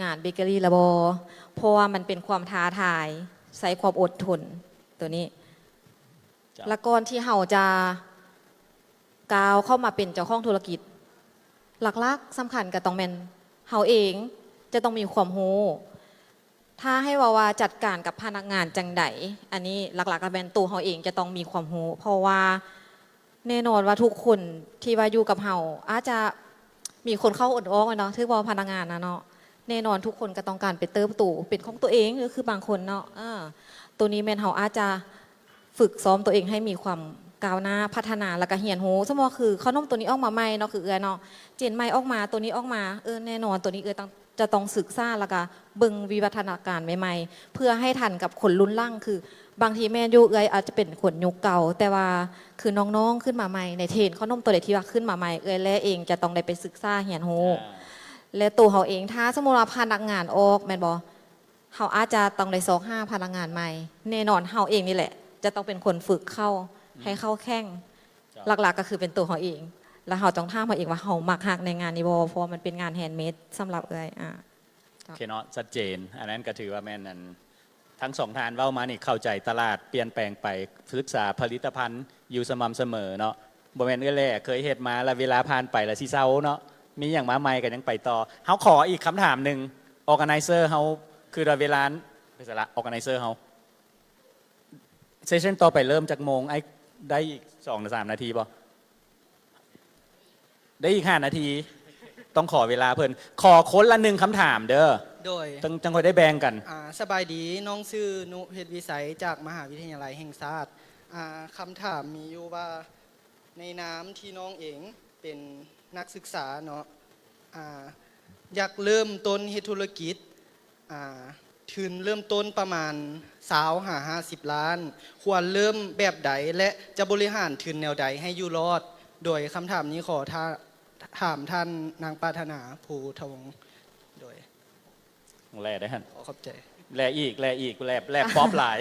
ງານເບເກີຣີລະບໍ່? ເພາະວ່າມັນເປັນຄວາມທ້າທາຍ, ໃຊ້ຄວາມອົດທົນໂຕນີ້. ເຈົ້າ. ລະກ່ອນທີ່ເຮົາຈະກ້າວເຂົ້າມາເປັນເຈົ້າຂອງທຸລະກິດ, ຫຼັກໆສຳຄັນກໍຕ້ອງແມ່ນເຮົາເອງຈະຕ້ອງມີຄວາມຮູ້. ຖ້າໃຫ້ເວົ້າວ່າຈັດການກັບພະນັກງານຈັ່ງໃດ, ອັນນີ້ຫຼັກໆກໍແມ່ນໂຕເຮົາເອງຈະຕ້ອງມີຄວາມຮູ້, ເພາະວ່າ ແນ່ນອນວ່າທຸກຄົນທີ່ວ່າຢູ່ກັບເຮົາ ອາດຈະມີຄົນເຂົ້າຄົນອອກແມ່ນເນາະ, ຖືກບໍ່ ພະນັກງານນະເນາະ. ແນ່ນອນທຸກຄົນກໍຕ້ອງການໄປເຕີບໂຕເປັນຂອງຕົວເອງ, ກໍຄືບາງຄົນເນາະ. ເອີ ໂຕນີ້ແມ່ນເຮົາອາດຈະຝຶກຊ້ອມຕົວເອງໃຫ້ມີຄວາມກ້າວໜ້າ, ພັດທະນາ ແລ້ວກໍຮຽນຮູ້. ສົມມຸດວ່າຄືເຂົ້າໜົມໂຕນີ້ອອກມາໃໝ່ເນາະ, ຄືເອື້ອຍເນາະ, ເຈນໃໝ່ອອກມາ, ໂຕນີ້ອອກມາ, ເອີ ແນ່ນອນໂຕນີ້ເອື້ອຍຕ້ອງ ຈະຕ້ອງສຶກສາ ແລ້ວກະເບິ່ງວິວັດທະນາການໃໝ່ໆ ເພື່ອໃຫ້ທັນກັບຄົນລຸ້ນຫຼັງ. ຄືບາງທີແມ່ນຢູ່ ເອື້ອຍອາດຈະເປັນຄົນຍຸກເກົ່າ, ແຕ່ວ່າຄືນ້ອງໆຂຶ້ນມາໃໝ່ ໃນເທຣນເຂົ້າໜົມຕົວໃດທີ່ວ່າຂຶ້ນມາໃໝ່, ເອື້ອຍແລເອງຈະຕ້ອງໄດ້ໄປສຶກສາຮຽນຮູ້ ອ່າ ແລະໂຕເຮົາເອງ. ຖ້າສົມມຸດວ່າພະນັກງານອອກແມ່ນບໍ່, ເຮົາອາດຈະຕ້ອງໄດ້ຊອກຫາພະນັກງານໃໝ່. ແນ່ນອນເຮົາເອງນີ້ແຫຼະ ຈະຕ້ອງເປັນຄົນຝຶກເຂົາ ອືມ ໃຫ້ເຂົາແຂງ. ເຈົ້າ. ຫຼັກໆກໍຄືເປັນໂຕເຮົາເອງ ແລ້ວເຮົາຕ້ອງຖາມເຮົາເອງວ່າເຮົາມັກຮັກໃນງານນີ້ບໍ່, ເພາະວ່າມັນເປັນງານແຮນເມດສຳລັບເອື້ອຍ. ອ່າ ໂອເຄເນາະ, ຊັດເຈນ. ອັນນັ້ນກໍຖືວ່າແມ່ນ ອັນ ທັງສອງທ່ານເວົ້າມານີ້ ເຂົ້າໃຈຕະຫຼາດປ່ຽນແປງໄປ, ສຶກສາຜະລິດຕະພັນຢູ່ສະໝ່ຳສະເໝີເນາະ. ບໍ່ແມ່ນເອື້ອຍແລເຄີຍເຮັດມາ ແລ້ວເວລາຜ່ານໄປແລ້ວຊິເຊົາເນາະ, ມີຫຍັງມາໃໝ່ກໍຍັງໄປຕໍ່. ເຮົາຂໍອີກຄຳຖາມໜຶ່ງ, ອອກກາໄນເຊີເຮົາ ຄືວ່າເວລາ ໄປໃສລະ ອອກກາໄນເຊີເຮົາ? ເຊສຊັນຕໍ່ໄປເລີ່ມຈັກໂມງ? ອ້າຍໄດ້ອີກສອງສາມນາທີບໍ່? ໄດ້ອີກຫ້ານາທີ. ຕ້ອງຂໍເວລາເພິ່ນ. ຂໍຄົນລະໜຶ່ງຄຳຖາມເດີ. ໂດຍ. ຈັ່ງ ຈັ່ງຄ່ອຍໄດ້ແບ່ງກັນ. ອ່າ ສະບາຍດີ, ນ້ອງຊື່ ນຸ ເພັດວິໄສ ຈາກມະຫາວິທະຍາໄລແຫ່ງຊາດ. ອ່າ ຄຳຖາມມີຢູ່ວ່າ ໃນນາມທີ່ນ້ອງເອງເປັນນັກສຶກສາເນາະ, ອ່າ ຢາກເລີ່ມຕົ້ນເຮັດທຸລະກິດ, ອ່າ ທຶນເລີ່ມຕົ້ນປະມານຊາວຫາຫ້າສິບລ້ານ, ຄວນເລີ່ມແບບໃດ ແລະ ຈະບໍລິຫານທຶນແນວໃດໃຫ້ຢູ່ລອດ? ໂດຍຄຳຖາມນີ້ຂໍ ຖາມທ່ານນາງປາດຖະໜາ ພູທະວົງ. ໂດຍ. ແລໄດ້ຫັ້ນ. ຂໍຂອບໃຈ. ແລອີກ ແລອີກ ແລ ແລປອບຫຼາຍ.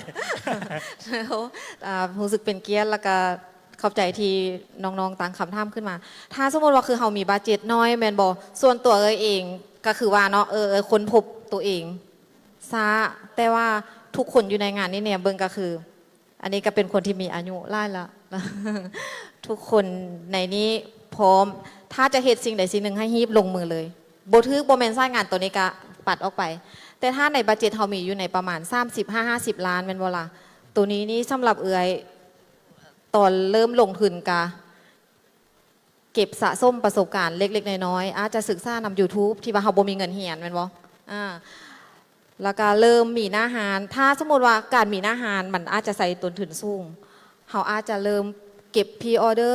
ອ່າ ຮູ້ສຶກເປັນກຽດ ແລ້ວກະຂອບໃຈທີ່ນ້ອງໆຕັ້ງຄຳຖາມຂຶ້ນມາ. ຖ້າສົມມຸດວ່າຄືເຮົາມີບັດເຈັດໜ້ອຍແມ່ນບໍ່? ສ່ວນຕົວເອື້ອຍເອງກໍຄືວ່າເນາະ, ເອີ ເອີ ຄົ້ນພົບຕົວເອງຊ້າ, ແຕ່ວ່າທຸກຄົນຢູ່ໃນງານນີ້ແນມເບິ່ງກໍຄື ອັນນີ້ກໍເປັນຄົນທີ່ມີອາຍຸຫຼາຍລະ, ທຸກຄົນໃນນີ້ພ້ອມ. ຖ້າຈະເຮັດສິ່ງໃດສິ່ງໜຶ່ງໃຫ້ຮີບລົງມືເລີຍ. ບໍ່ຖືກ ບໍ່ແມ່ນສາຍງານໂຕນີ້ກະປັດອອກໄປ. ແຕ່ຖ້າໃນບັດເຈັດເຮົາມີຢູ່ໃນປະມານສາມສິບຫາຫ້າສິບລ້ານແມ່ນບໍ່ລະ? ໂຕນີ້ນີ້ສຳລັບເອື້ອຍ ຕອນເລີ່ມລົງທຶນກະ ເກັບສະສົມປະສົບການເລັກໆນ້ອຍໆ, ອາດຈະສຶກສານຳ YouTube ທີ່ວ່າເຮົາບໍ່ມີເງິນຮຽນແມ່ນບໍ່? ອາ ແລ້ວກະເລີ່ມມີໜ້າຮ້ານ. ຖ້າສົມມຸດວ່າການມີໜ້າຮ້ານມັນອາດຈະໃຊ້ຕົ້ນທຶນສູງ, ເຮົາອາດຈະເລີ່ມເກັບພຣີອໍເດີ.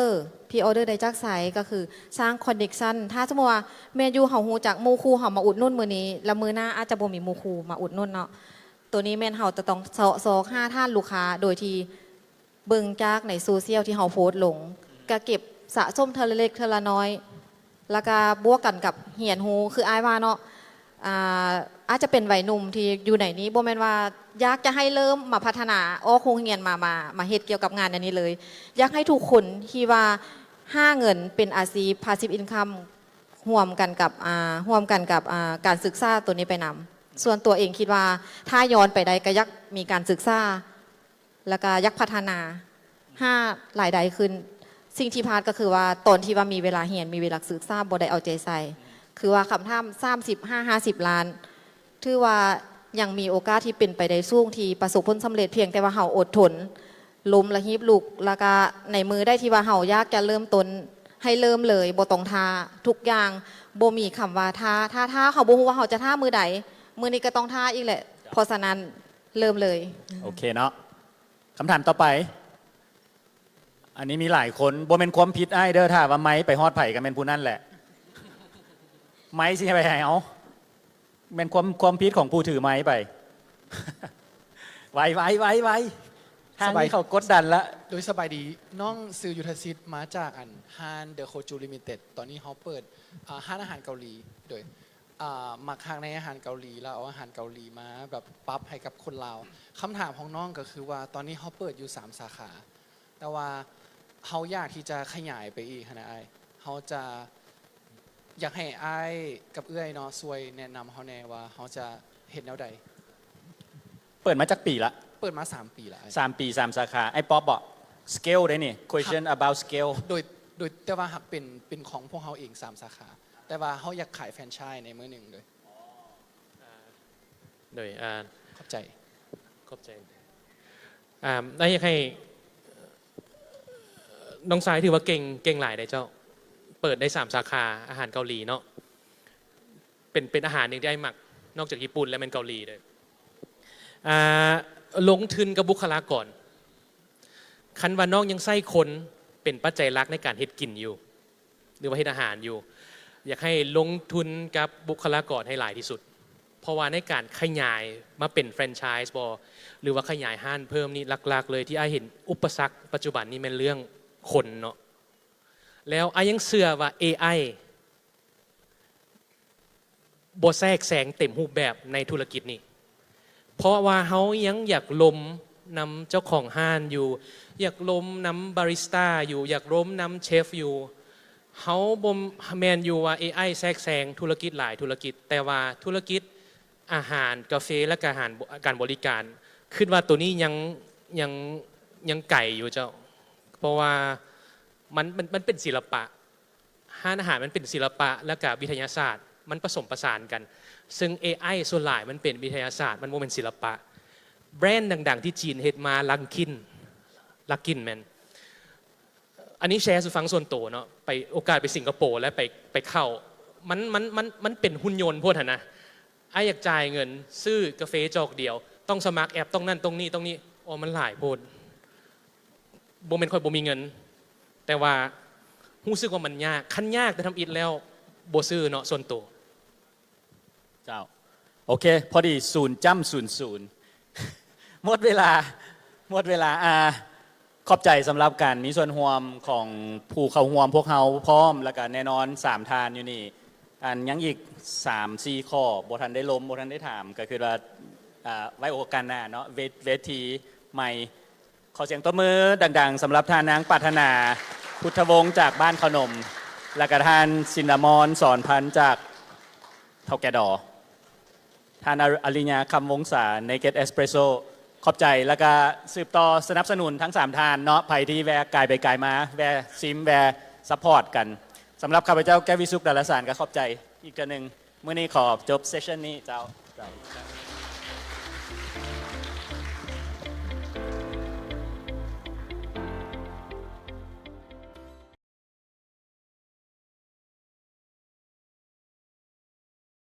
ພຣີອໍເດີໄດ້ຈາກໃສ? ກໍຄືສ້າງຄອນເນັກຊັນ. ຖ້າສົມມຸດວ່າແມ່ນຢູ່ເຮົາຮູ້ຈັກໝູ່ຄູ່ເຮົາມາອຸດໜູນມື້ນີ້ ແລ້ວມື້ໜ້າອາດຈະບໍ່ມີໝູ່ຄູ່ມາອຸດໜູນເນາະ. ໂຕນີ້ແມ່ນເຮົາຈະຕ້ອງເຊາະຊອກຫາຖານລູກຄ້າໂດຍທີ່ ເບິ່ງຈາກໃນໂຊຊຽວທີ່ເຮົາໂພສລົງ, ກະເກັບສະສົມເທື່ອລະເລັກເທື່ອລະນ້ອຍ, ແລ້ວກະບວກກັນກັບຮຽນຮູ້ ຄືອ້າຍວ່າເນາະ, ອາ ອາດຈະເປັນໄວໜຸ່ມທີ່ຢູ່ໃນນີ້ ບໍ່ແມ່ນວ່າຢາກຈະໃຫ້ເລີ່ມມາພັດທະນາ ອອກໂຮງຮຽນມາ ມາ ມາເຮັດກ່ຽວກັບງານອັນນີ້ເລີຍ. ຢາກໃຫ້ທຸກຄົນທີ່ວ່າຫາເງິນເປັນອາຊີບ passive income ຮ່ວມກັນກັບ ອາ ຮ່ວມກັນກັບ ອາ ການສຶກສາໂຕນີ້ໄປນຳ. ສ່ວນຕົວເອງຄິດວ່າ ຖ້າຍ້ອນໄປໄດ້ ກະຢາກມີການສຶກສາ ແລ້ວກະຢາກພັດທະນາ ຫາລາຍໄດ້ຂຶ້ນ. ສິ່ງທີ່ພາດກໍຄືວ່າ ຕອນທີ່ວ່າມີເວລາຮຽນ ມີເວລາສຶກສາ ບໍ່ໄດ້ເອົາໃຈໃສ່. ຄືວ່າຄຳຖາມສາມສິບຫາຫ້າສິບລ້ານ ຖືວ່າຍັງມີໂອກາດທີ່ເປັນໄປໄດ້ສູງ ທີ່ປະສົບຜົນສຳເລັດ, ພຽງແຕ່ວ່າເຮົາອົດທົນ, ລົ້ມລະຮີບລຸກ, ແລ້ວກະໃນມື້ໃດທີ່ວ່າເຮົາຢາກຈະເລີ່ມຕົ້ນ ໃຫ້ເລີ່ມເລີຍ, ບໍ່ຕ້ອງຖ້າ. ທຸກຢ່າງບໍ່ມີຄຳວ່າຖ້າ, ຖ້າ, ຖ້າ, ເຮົາບໍ່ຮູ້ວ່າເຮົາຈະຖ້າມື້ໃດ, ມື້ນີ້ກໍຕ້ອງຖ້າອີກແຫຼະ. ເພາະສະນັ້ນ ເລີ່ມເລີຍ. ໂອເຄເນາະ. ຄຳຖາມຕໍ່ໄປ. ອັນນີ້ມີຫຼາຍຄົນ, ບໍ່ແມ່ນຄວາມຜິດອ້າຍເດີ, ຖ້າວ່າໄມໄປຮອດໃຜກໍແມ່ນຜູ້ນັ້ນແຫຼະ. ໄມຊິໄປໃຫ້ເອົາ. ແມ່ນຄວາມ, ຄວາມຜິດຂອງຜູ້ຖືໄມໄປ. ໄວ, ໄວ, ໄວ, ໄວ. ທາງນີ້ເຂົາກົດດັນລະ. ໂດຍສະບາຍດີ, ນ້ອງຊື່ຍຸດທະສິດ, ມາຈາກອັນ ຮ້ານ The Coju Limited. ຕອນນີ້ເຮົາເປີດ, ອາ, ຮ້ານອາຫານເກົາຫຼີ. ໂດຍ ອາ, ມັກຮັກໃນອາຫານເກົາຫຼີ ແລ້ວເອົາອາຫານເກົາຫຼີມາແບບປັບໃຫ້ກັບຄົນລາວ. ຄຳຖາມຂອງນ້ອງກໍຄືວ່າ ຕອນນີ້ເຮົາເປີດຢູ່ສາມສາຂາ, ແຕ່ວ່າເຮົາຢາກທີ່ຈະຂະຫຍາຍໄປອີກຫັ້ນນະອ້າຍ. ເຮົາຈະ ຢາກໃຫ້ອ້າຍກັບເອື້ອຍເນາະ ຊ່ວຍແນະນຳເຮົາແດ່ວ່າເຮົາຈະເຮັດແນວໃດ? ເປີດມາຈັກປີລະ? ເປີດມາສາມປີລະ. ສາມປີ ສາມສາຂາ. ອ້າຍປັອບເບາະ scale ເດ້ນີ້ question about scale. ໂດຍ ໂດຍ ແຕ່ວ່າຫາກເປັນ ເປັນຂອງພວກເຮົາເອງສາມສາຂາ ແຕ່ວ່າເຮົາຢາກຂາຍແຟຣນໄຊໃນມື້ໜຶ່ງເລີຍ. ໂດຍ ອ່າ ຂອບໃຈ ຂອບໃຈ. ອ່າ ໄດ້ຢາກໃຫ້ ນ້ອງຊາຍຖືວ່າເກັ່ງ ເກັ່ງຫຼາຍເດ້ເຈົ້າ. ເປີດໄດ້ສາມສາຂາອາຫານເກົາຫຼີເນາະ. ເປັນ ເປັນອາຫານໜຶ່ງທີ່ອ້າຍມັກ ນອກຈາກຍີ່ປຸ່ນແລ້ວແມ່ນເກົາຫຼີເດີ້. ອ່າ ລົງທຶນກັບບຸກຄະລາກອນ. ຄັນວ່ານ້ອງຍັງໃຊ້ຄົນເປັນປັດໄຈຫຼັກໃນການເຮັດກິນຢູ່ ຫຼືວ່າເຮັດອາຫານຢູ່ ຢາກໃຫ້ລົງທຶນກັບບຸກຄະລາກອນໃຫ້ຫຼາຍທີ່ສຸດ. ເພາະວ່າໃນການຂະຫຍາຍມາເປັນແຟຣນໄຊສ໌ບໍ ຫຼືວ່າຂະຫຍາຍຮ້ານເພີ່ມນີ້ ຫຼັກໆເລີຍທີ່ອ້າຍເຫັນອຸປະສັກປັດຈຸບັນນີ້ແມ່ນເລື່ອງຄົນເນາະ. ແລ້ວອ້າຍຍັງເຊື່ອວ່າເອໄອ ບໍ່ແຊກແຊງເຕັມຮູບແບບໃນທຸລະກິດນີ້ ເພາະວ່າເຮົາຍັງຢາກລົມນຳເຈົ້າຂອງຮ້ານຢູ່ ຢາກລົມນຳບາຣິສຕາຢູ່ ຢາກລົມນຳເຊຟຢູ່. ເຮົາບໍ່ ແມ່ນຢູ່ວ່າເອໄອແຊກແຊງທຸລະກິດຫຼາຍທຸລະກິດ ແຕ່ວ່າທຸລະກິດອາຫານກາເຟ ແລະກະການບໍລິການ ຄິດວ່າໂຕນີ້ຍັງ ຍັງ ຍັງໄກຢູ່ເຈົ້າ ເພາະວ່າມັນ ມັນ ມັນເປັນສິລະປະ. ຮ້ານອາຫານມັນເປັນສິລະປະ ແລະກະວິທະຍາສາດ ມັນປະສົມປະສານກັນ ເຊິ່ງເອໄອສ່ວນຫຼາຍມັນເປັນວິທະຍາສາດ ມັນບໍ່ແມ່ນສິລະປະ. ແບຣນດັງໆທີ່ຈີນເຮັດມາ ລັກກິນ ລັກກິນແມ່ນ ອັນນີ້ແຊສູ່ຟັງສ່ວນໂຕເນາະ ໄປ ໂອກາດໄປສິງກະໂປ ແລະໄປ ໄປເຂົ້າ ມັນ ມັນ ມັນ ມັນເປັນຫຸ່ນຍົນໂພດຫັ້ນນະ. ອ້າຍຢາກຈ່າຍເງິນຊື້ກາເຟຈອກດຽວ ຕ້ອງສະໝັກແອັບ ຕ້ອງນັ້ນຕ້ອງນີ້ຕ້ອງນີ້ ໂອ ມັນຫຼາຍໂພດ. ບໍ່ແມ່ນຂ້ອຍບໍ່ມີເງິນ ແຕ່ວ່າຮູ້ສຶກວ່າມັນຍາກ ຄັນຍາກແຕ່ທຳອິດແລ້ວບໍ່ຊື້ເນາະ ສ່ວນໂຕ. ເຈົ້າ ໂອເຄ ພໍດີສູນຈ້ຳສູນສູນ ໝົດເວລາ ໝົດເວລາ. ອ່າ ຂອບໃຈສຳລັບການມີສ່ວນຮ່ວມຂອງຜູ້ເຂົ້າຮ່ວມພວກເຮົາພ້ອມ ແລ້ວກະແນ່ນອນສາມທ່ານຢູ່ນີ້. ອັນຍັງອີກສາມສີ່ຂໍ້ບໍ່ທັນໄດ້ລົມ ບໍ່ທັນໄດ້ຖາມ ກະຄືວ່າ ອ່າ ໄວ້ໂອກາດໜ້າເນາະ ເວ ເວທີໃໝ່. ຂໍສຽງຕົບມືດັງໆ ສຳລັບທ່ານນາງປາດຖະໜາ ພຸດທະວົງ ຈາກບ້ານເຂົ້າໜົມ ແລະກະທ່ານຊິນນາມອນ ສອນພັນ ຈາກເຖົ້າແກ່ດໍ, ທ່ານອາລິຍາ ຄຳວົງສາ Naked Espresso. ຂອບໃຈ ແລະກະສືບຕໍ່ສະໜັບສະໜູນທັງສາມທ່ານເນາະ ໃຜທີ່ແວ່ກາຍໄປກາຍມາ ແວ່ຊິມ ແວ່ຊັບພອດກັນ. ສຳລັບຂ້າພະເຈົ້າ ແກ້ວວິສຸກ ດາລະສານ ກະຂອບໃຈອີກເທື່ອໜຶ່ງ. ມື້ນີ້ຂໍຈົບເຊສຊັນນີ້ເຈົ້າ.